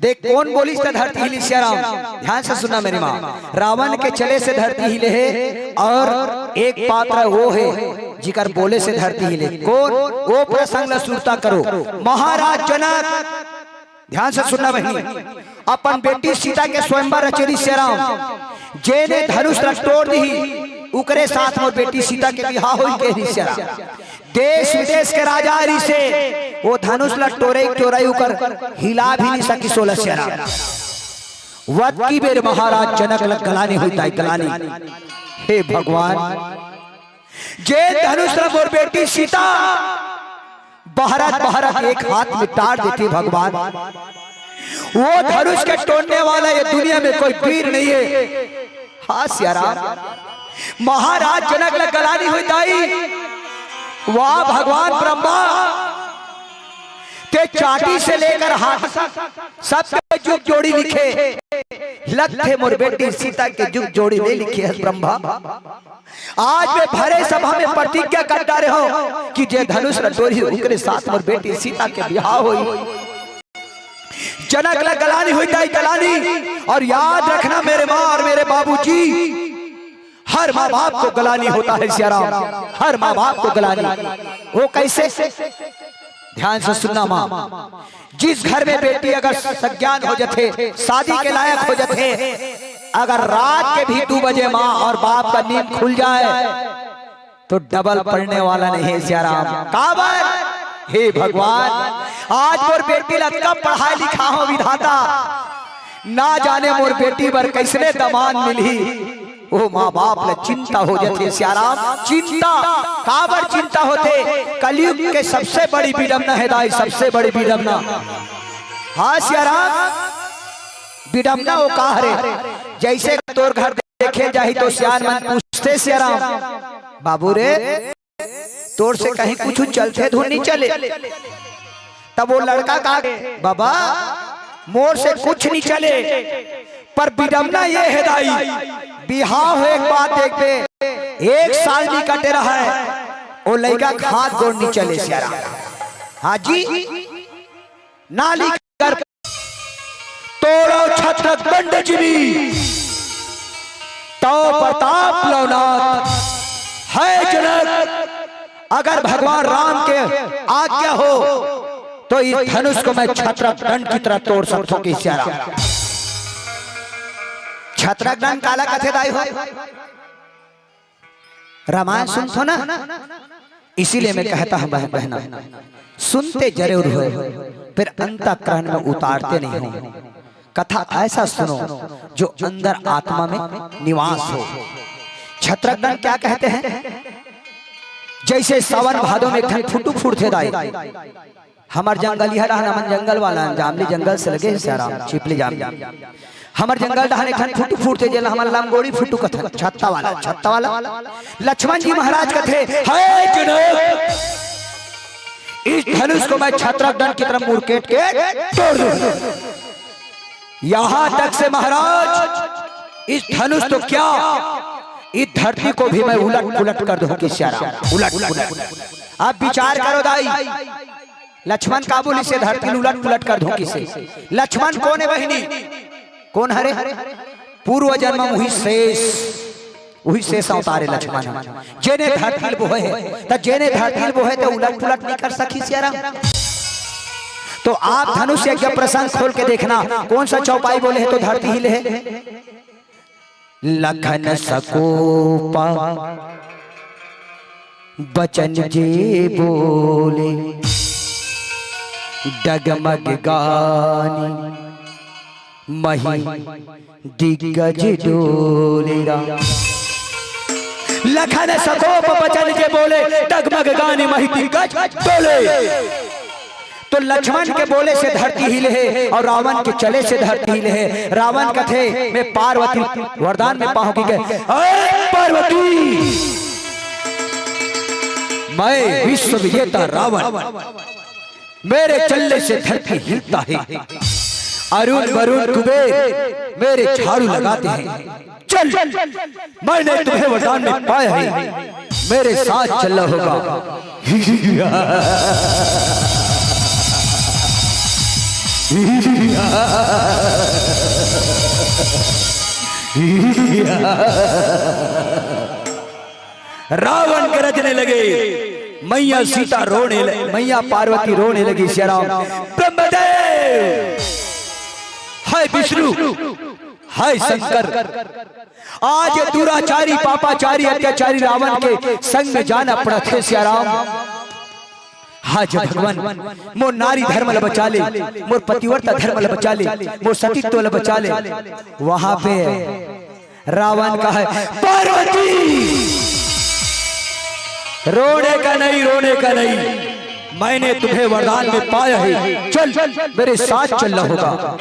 देख, कोन बोलिस त धरती हिलिस सियाराम। ध्यान से सुनना मेरी माँ। रावण के चले से धरती हिले हे, और एक पात्र वो हे जिकर बोले से धरती हिले। कोन? वो प्रसंग ला सुरता करो। महाराज जनक, ध्यान से सुनना बहिनी, अपन बेटी सीता के स्वयंवर रचे रिहिस सियाराम। जेने धनुष ला टोर दिही, उकरे साथ मोर बेटी सीता के बिहाव होही कहे रिहिस सियाराम। देश विदेश के राजा रिहिसे, वो धनुष ला टोरई टोरई उकर हिला भी नहीं सकिस ओला सियाराम। वतकी बेर महाराज जनक ला गलानी होई ताई, गलानी। हे भगवान, जे धनुष ला मोर बेटी सीता बहरत बहरत एक हाथ में टार देथे भगवान, वो धनुष के टोरने वाला ये दुनिया में कोई वीर नहीं है। हाँ सियाराम, महाराज जनक ला गलानी होई ताई। वाह भगवान ब्रह्मा, ते चाटी से लेकर हाथ तक सबके जुग जोड़ी लिखे, लगथे मोर बेटी सीता के जुग जोड़ी नहीं लिखे हस ब्रह्मा। आज मैं भरे सभा में प्रतिज्ञा कर डारे हंव कि जे धनुष ला टोरही, उकरे साथ मोर बेटी सीता के बिहाव होही। जनक ला गलानी होई ताई, गलानी। और याद रखना मेरे माँ और मेरे बाबूजी, हर माँ बाप को गलानी होता है सियाराम, हर माँ बाप को गलानी। वो कैसे? ध्यान से सुनना माँ, जिस घर में बेटी अगर सज्ञान हो जाथे, शादी के लायक हो जाथे, अगर रात के भी दो बजे माँ और बाप का नींद खुल जाए, तो डबल पड़ने वाला नहीं है सियाराम। काबर? हे भगवान, आज मोर बेटी ला अतका पढ़ाय लिखाय हंव विधाता, ना जाने मोर बेटी बर कइसने दमांद मिलही। ओ माँ बाप ला चिंता हो जाथे सियाराम, चिंता। काबर चिंता होथे? कलयुग के सबसे बड़ी विडंबना हे दाई, सबसे बड़ी विडंबना। हाँ सियाराम, विडंबना वो का हरे? जइसे तोर घर देखे जाही तो सियान मन पूछथे सियाराम, बाबू रे, तोर से कहीं कुछु चलथे धुन नहीं चले? तब वो लड़का कहा, बाबा, मोर से कुछ नहीं चले, पर विडंबना ये हे दाई, बिहाव हे एक बात देखबे, एक साल नहीं कटे रहय, वो लइका के हाथ गोड़ नहीं चले सियाराम। हाँ जी, नाली कर तोड़ो छत्रक दंड जिमी, तव प्रताप लवनाथ। हे जनक, अगर भगवान राम के आज्ञा हो तो इस धनुष को मैं छत्रक दंड की तरह तोड़ सकता हूं कि सियाराम। छत्रक दंड काला कथे दाई हो? रामायण सुनथो ना, इसीलिए मैं कहता हूं बहन, बहना, सुनते जरूर हो, फिर अंतःकरण में उतारते नहीं हो। कथा ऐसा सुनो जो अंदर आत्मा में निवास हो। छत्रक दंड क्या कहते हैं? जइसे सावन भादो में एक ठन फुटू फूटथे दाई, हमर जंगल इहा डहन, हमन जंगल वाला हन, जामली जंगल से लगे हे सियाराम, चिपली जामली। हमर जंगल डहन एक ठन फुटू फूटथे, जेला हमन लंगोड़ी फुटू कथन, छत्ता वाला, छत्ता वाला। लक्ष्मण जी महाराज कथे, हे जनक, इस धनुष को मैं छत्रक दंड की तरह मुड़केट के तोड़ दूं। यहां तक से महाराज, इस धनुष तो क्या, इस धरती को भी मैं उलट पुलट कर दूं कि सियाराम, उलट पुलट। अब विचार करो दाई, लक्ष्मण का बोलिस, ये धरती ल उलट पुलट कर दूं कहिसे। लक्ष्मण कोन हे बहिनी? कोन हरे? पूर्व जन्म म उही शेष, उही शेष अवतार हे लक्ष्मण ह। जेने धरती ल बोहे हे, त जेने धरती ल बोहे त उलट पुलट नहीं कर सकिस सियाराम। तो आप धनुष यज्ञ प्रसंग खोल के देखना, कोन सा चौपाई बोले हे तो धरती हिले हे। लखन सकोपा बचन जे बोले, डगमग गानी मही दिग्गज डोले राम। लखन सकोप बचन जे बोले, डगमग गानी मही दिग्गज डोले। तो लक्ष्मण के बोले से धरती हिले हे और रावण के चले से धरती हिले हे। रावण कथे, मैं पार्वती वरदान में पाहूं कि कहे, अरे पार्वती, मैं विश्व विजेता रावण, मेरे चलने से धरती हिलता है। अरुण वरुण कुबेर मेरे झाड़ू लगाते हैं। चल, मैंने तुम्हें वरदान में पाया है, मेरे साथ चलना होगा। रावण गरजने लगे, मैया सीता रोने ल-, मैया पार्वती रोने लगी। सियाराम, ब्रह्मदेव, हाय विष्णु, हाय शंकर, आज दुराचारी, पापाचारी, अत्याचारी रावण के संग में जाना पड़ा थे। सियाराम, हाय जब भगवान, मोर नारी धर्म ल बचा ले, मोर पतिव्रता धर्म ल बचा ले, मोर सतीत्व ल बचा ले। वहां पे रावण का है, पार्वती, रोने का नहीं, रोने का नहीं, मैंने तुम्हें वरदान में पाया है, चल, मेरे साथ चलना होगा।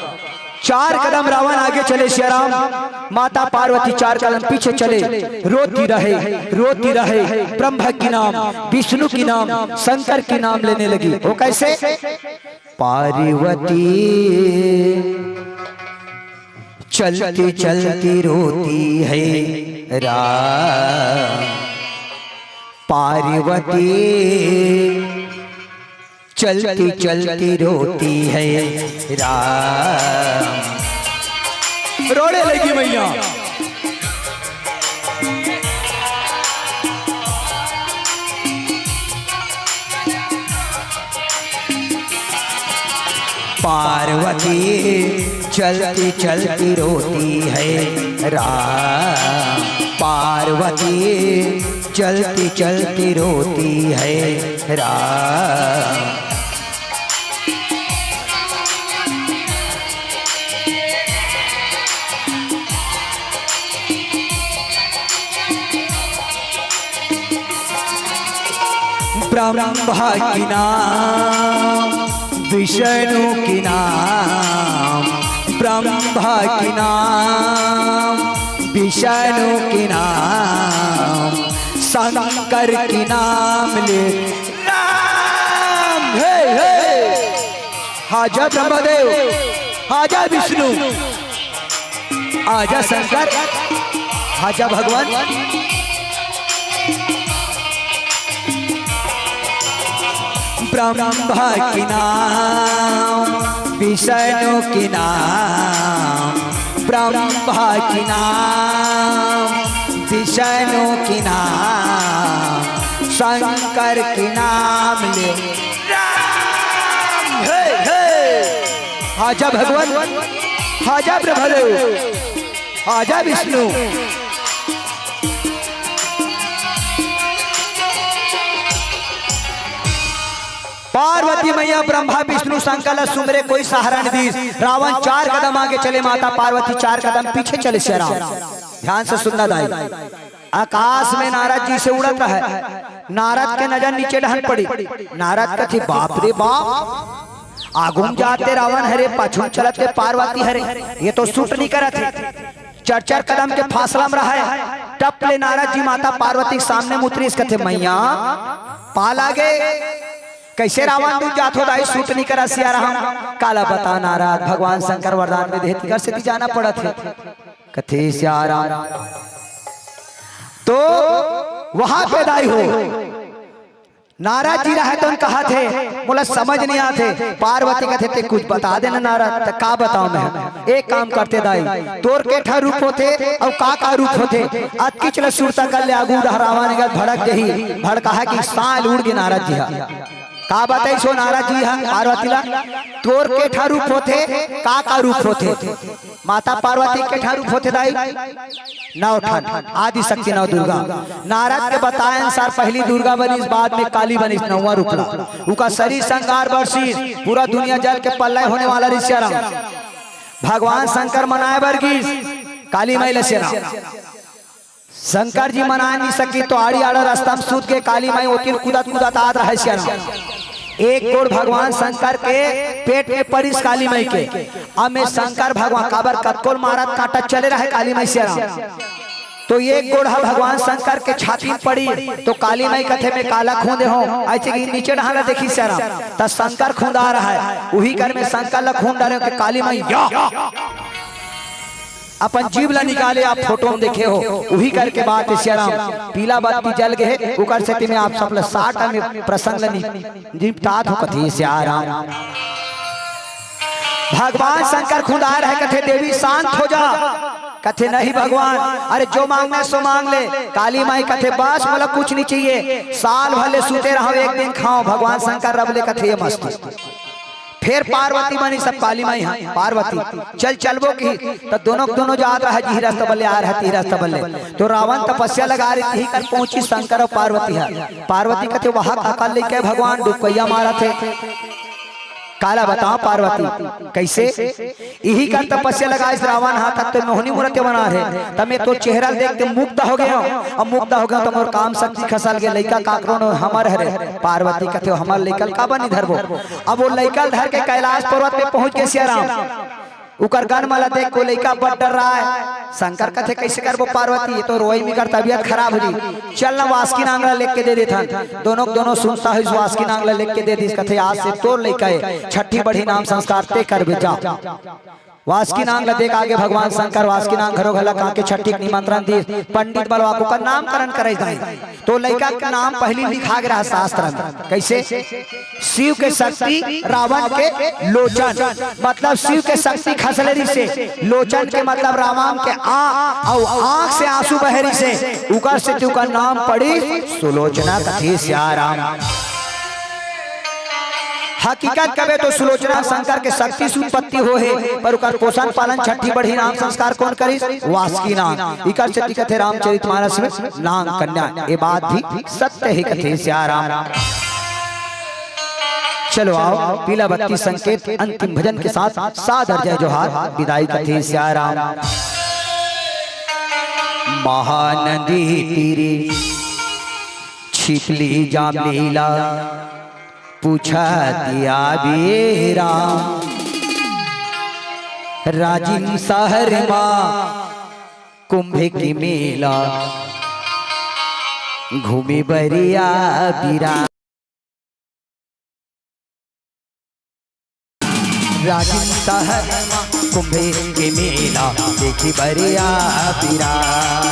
चार कदम रावण आगे चले सियाराम, माता पार्वती चार कदम पीछे चले। रोती रहे, रोती रहे, ब्रह्मा की नाम, विष्णु की नाम, शंकर की नाम लेने लगी। वो कैसे? पार्वती चलती चलती रोती है राम, पार्वती चलती चलती रोती है राम। रोने लगी मैया। पार्वती चलती चलती रोती है राम, पार्वती चलती चलती रोती है राम। ब्रह्मा की नाम, विष्णु की नाम, ब्रह्मा की नाम, विष्णु की नाम, शंकर की नाम ले। राम, हे, हे। हाजा ब्रह्मदेव, हाजा विष्णु, आजा शंकर, आजा भगवान। ब्रह्मा की नाम, विष्णु की नाम, ब्रह्मा की नाम, विष्णु की नाम, शंकर की नाम ले। राम, हे, हे। आजा भगवान, आजा ब्रह्मदेव, आजा विष्णु। पार्वती मैया ब्रह्मा विष्णु शंकर ला सुमरे, कोई सहारा नहीं दीस। रावण चार कदम आगे चले, माता पार्वती चार कदम पीछे चले। सियाराम, ध्यान से सुनना दाई। आकाश में नारद जी से उड़त रहे। नारद के नजर नीचे डहन पड़ी। नारद कथे, "बाप रे बाप, आगुम जाते रावण हरे, पाछुम चलते पार्वती हरे, ये तो सूट नहीं करत है।" चार चार कदम के फासला में रहे। टप ले नारद जी माता पार्वती के सामने मुतरी, कथे, "मैया, पा लागे, कैसे रावण दूत जात हो दाई, सूट नहीं करा सियाराम।" काला बता नारद, भगवान शंकर वरदान में देहे, तिकर सेती जाना पड़त है। कथे सियाराम। तो वहां पे दाई हो, नारद जी रहे तो कहा थे, "मोला समझ नहीं आते।" पार्वती कथे, "ते कुछ बता देना नारद।" "त का बताओ मैं? एक काम करते दाई, तोर के ठा रूप होथे अउ का का रूप होथे, अतकिच ल सुरता कर ले, आगू डहर रावण गा भड़क जही।" भड़काहा कि साल उड़ गे नारद जी हा। का बताई सो नारद जी हा पार्वती ला, "तोर के ठा रूप होथे, का का रूप होथे?" माता पार्वती के ठा रूप होथे दाई, नौ ठन, आदि शक्ति नौ दुर्गा। नारद के बताए अनुसार पहली दुर्गा बनिस, बाद में काली बनिस, नौवां रूप ला। उका शरीर श्रृंगार बरसिस, पूरा दुनिया जल के पल्लय होने वाला रिस सियाराम। भगवान शंकर मनाए बर गिस काली माई ल सियाराम। शंकर जी मना नहीं सकी तो आड़ी आड़ा रास्ता में सूत के काली माई ओती कूदत कूदत आत रहे सियाराम। एक गोड़ भगवान शंकर के पेट में परिस काली माई के। अब में शंकर भगवान काबर कतकोल मारत काटत चले रहे काली माई सियाराम। तो एक गोड़ ह भगवान शंकर के छाती में पड़ी, तो काली माई कथे, "मैं काला खूंदे हों?" अइसे कि नीचे डहान ला देखिस सियाराम, त शंकर खूंदा रहय, उही कर में शंकर ला खूंद डारे, त काली माई या अपन जीभ ला निकाले, आप फोटो में देखे हो, उही करके बात हे सियाराम। पीला बत्ती जल गे हे, उकर सेती में आप सब ला साठ में प्रसंग ला नि-, निपटात हो कथे सियाराम। भगवान शंकर खुंदार हे, कथे, "देवी शांत हो जा।" कथे, "नहीं भगवान, अरे जो मांगना है सो मांग ले।" काली माई कथे, "बस मोला कुछ नहीं चाहिए, साल भर ले सूते रहो, एक दिन खाओ।" भगवान शंकर रब ले कथे, "ये मस्ती।" फेर पार्वती बनी, सब काली माई ह, पार्वती, "चल चलबो की।" त दोनों दोनों जात रहा, जिही रस्ता बल्ले आ रहा, तिही रस्ता बल्ले। तो रावण तपस्या लगा रही थी, कर पहुंची शंकर अउ पार्वती ह। पार्वती कथे, "वहा काका लेके भगवान डुबकैया मारत हे।" काला बताओ पार्वती, कइसे? इही कर तपस्या लगाइस रावण ह, तब तो मोहनी मूरत बना रहे, तब मैं तो चेहरा देख के मुग्ध हो गया हूँ। अब मुग्ध हो गया तो मोर काम शक्ति खसल गया, लइका काकरो न हमर हरे। पार्वती कथे, "हमर लइका ल काबर नहीं धरबो?" अब वो लइका ल धर के कैलाश पर्वत पे पहुंच गए सियाराम। उकर गन मला देख को लइका बड़ डर रहा है। शंकर कथे, "कइसे करबो पार्वती, ये तो रोई में कर तबीयत खराब हो जी। चल ना वासुकी नांग ला लेके दे देथन।" दोनों दोनों सुनता है, वासुकी नांग ला लेके दे दिस, कथे, "आज से तोर लइका है, छठी बढ़ी नाम संस्कार ते करबे जा।" वासुकी नांग ला देख आगे भगवान शंकर वासुकी नांग घरो घला काके छठी के निमंत्रण दिस, पंडित बलवा को कर नामकरण करे जाए। तो लइका के नाम पहली लिखा गया है शास्त्र में। कइसे? शिव के शक्ति, रावण के लोचन। मतलब शिव के शक्ति खसले रिहिसे, लोचन के मतलब रावण के आंख, अउ आंख से आंसू बहे रिहिसे, उकर सेती उकर नाम पड़ी सुलोचना कथे सियाराम। हकीकत कबे तो सुलोचना शंकर के शक्ति से उत्पत्ति हो हे, पर उकर पोषण पालन छठी बढ़ी नाम संस्कार कौन करिस? वासुकी नांग। इकर सेती कथे रामचरित मानस में नांग कन्या, ये बात भी सत्य हे कथे सियाराम। चलो आओ, पीला बत्ती संकेत अंतिम भजन के साथ सादर जय जोहार, विदाई कथे सियाराम। महानदी तीरे छिपली जामेला, पूछत आबे राम। राजिम शहर मा कुंभे के मेला, घूमे बर आबे राम। राजिम शहर मा कुंभे के मेला, देखे बर आबे राम।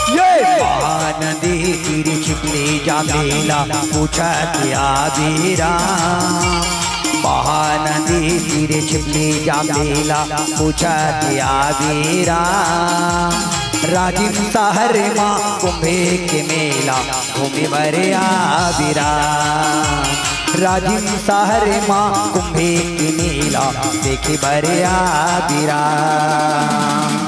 ये महानदी तीरे छिपली जामेला, पूछत आबे राम। महानदी तीरे छिपली जामेला, पूछत आबे राम। राजिम शहर मा कुंभे के मेला, घूमे बर आबे राम। राजिम शहर मा कुंभे के मेला, देखे बर आबे राम।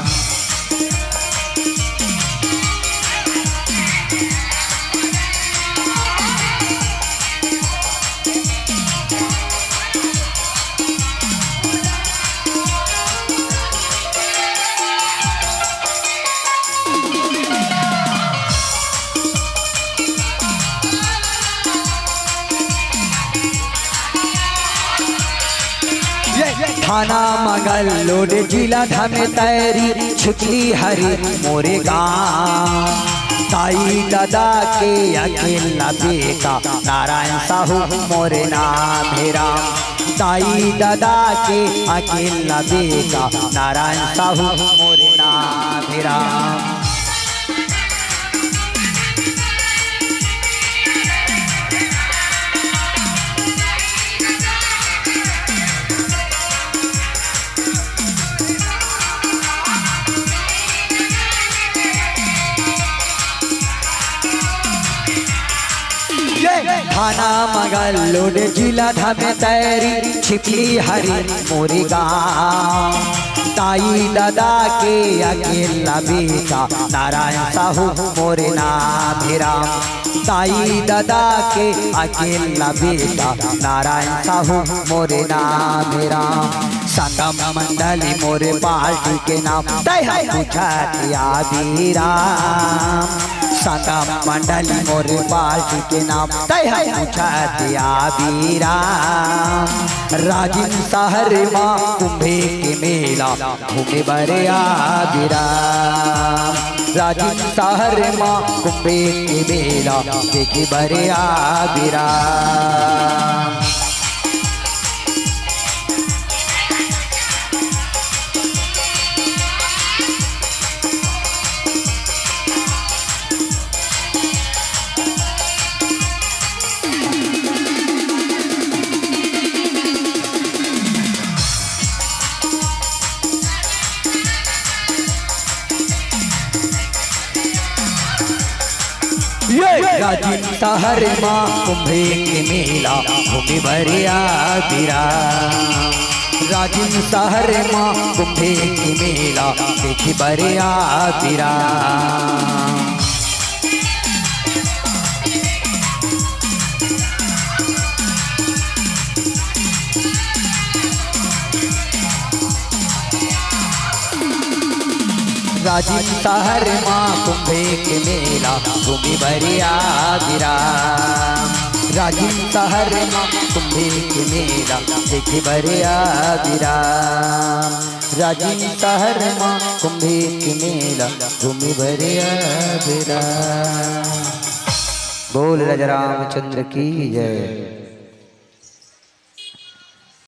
ये थाना मंगलूर, जिला धमतरी, छिपली हरी मोरे गाँव। दाई ददा के अकेला बेटा नारायण साहू मोरे नाम हे राम। दाई ददा के अकेला बेटा नारायण साहू मोरे नाम हे राम। ये थाना मंगलूर, जिला धमतरी, छिपली हरी मोरे गाँव। दाई ददा के अकेला बेटा नारायण साहू मोरे नाम हे राम। दाई ददा के अकेल्ला बेटा, नारायण साहू मोरे नाम हे राम। संगम मंडली मोरे पार्टी के नाम, तैं ह पूछत आबे राम। संगम मंडली मोरे पार्टी के नाम, तैं ह पूछत आबे राम। राजिम सहर म कुंभे के मेला, घूमे बर आबे राम। राजिम सहर म कुंभे के मेला, देखे बर आबे राम। राजिम सहर म कुंभे के मेला, घूमे बर आबे राम। राजिम सहर म कुंभे के मेला, देखे बर आबे राम। राजिम सहर म कुंभे के मेला, घूमे बर आबे राम। राजिम सहर म कुंभे के मेला, देखे बर आबे राम। राजिम सहर म कुंभे के मेला, घूमे बर आबे राम। बोल राजा रामचंद्र की जय।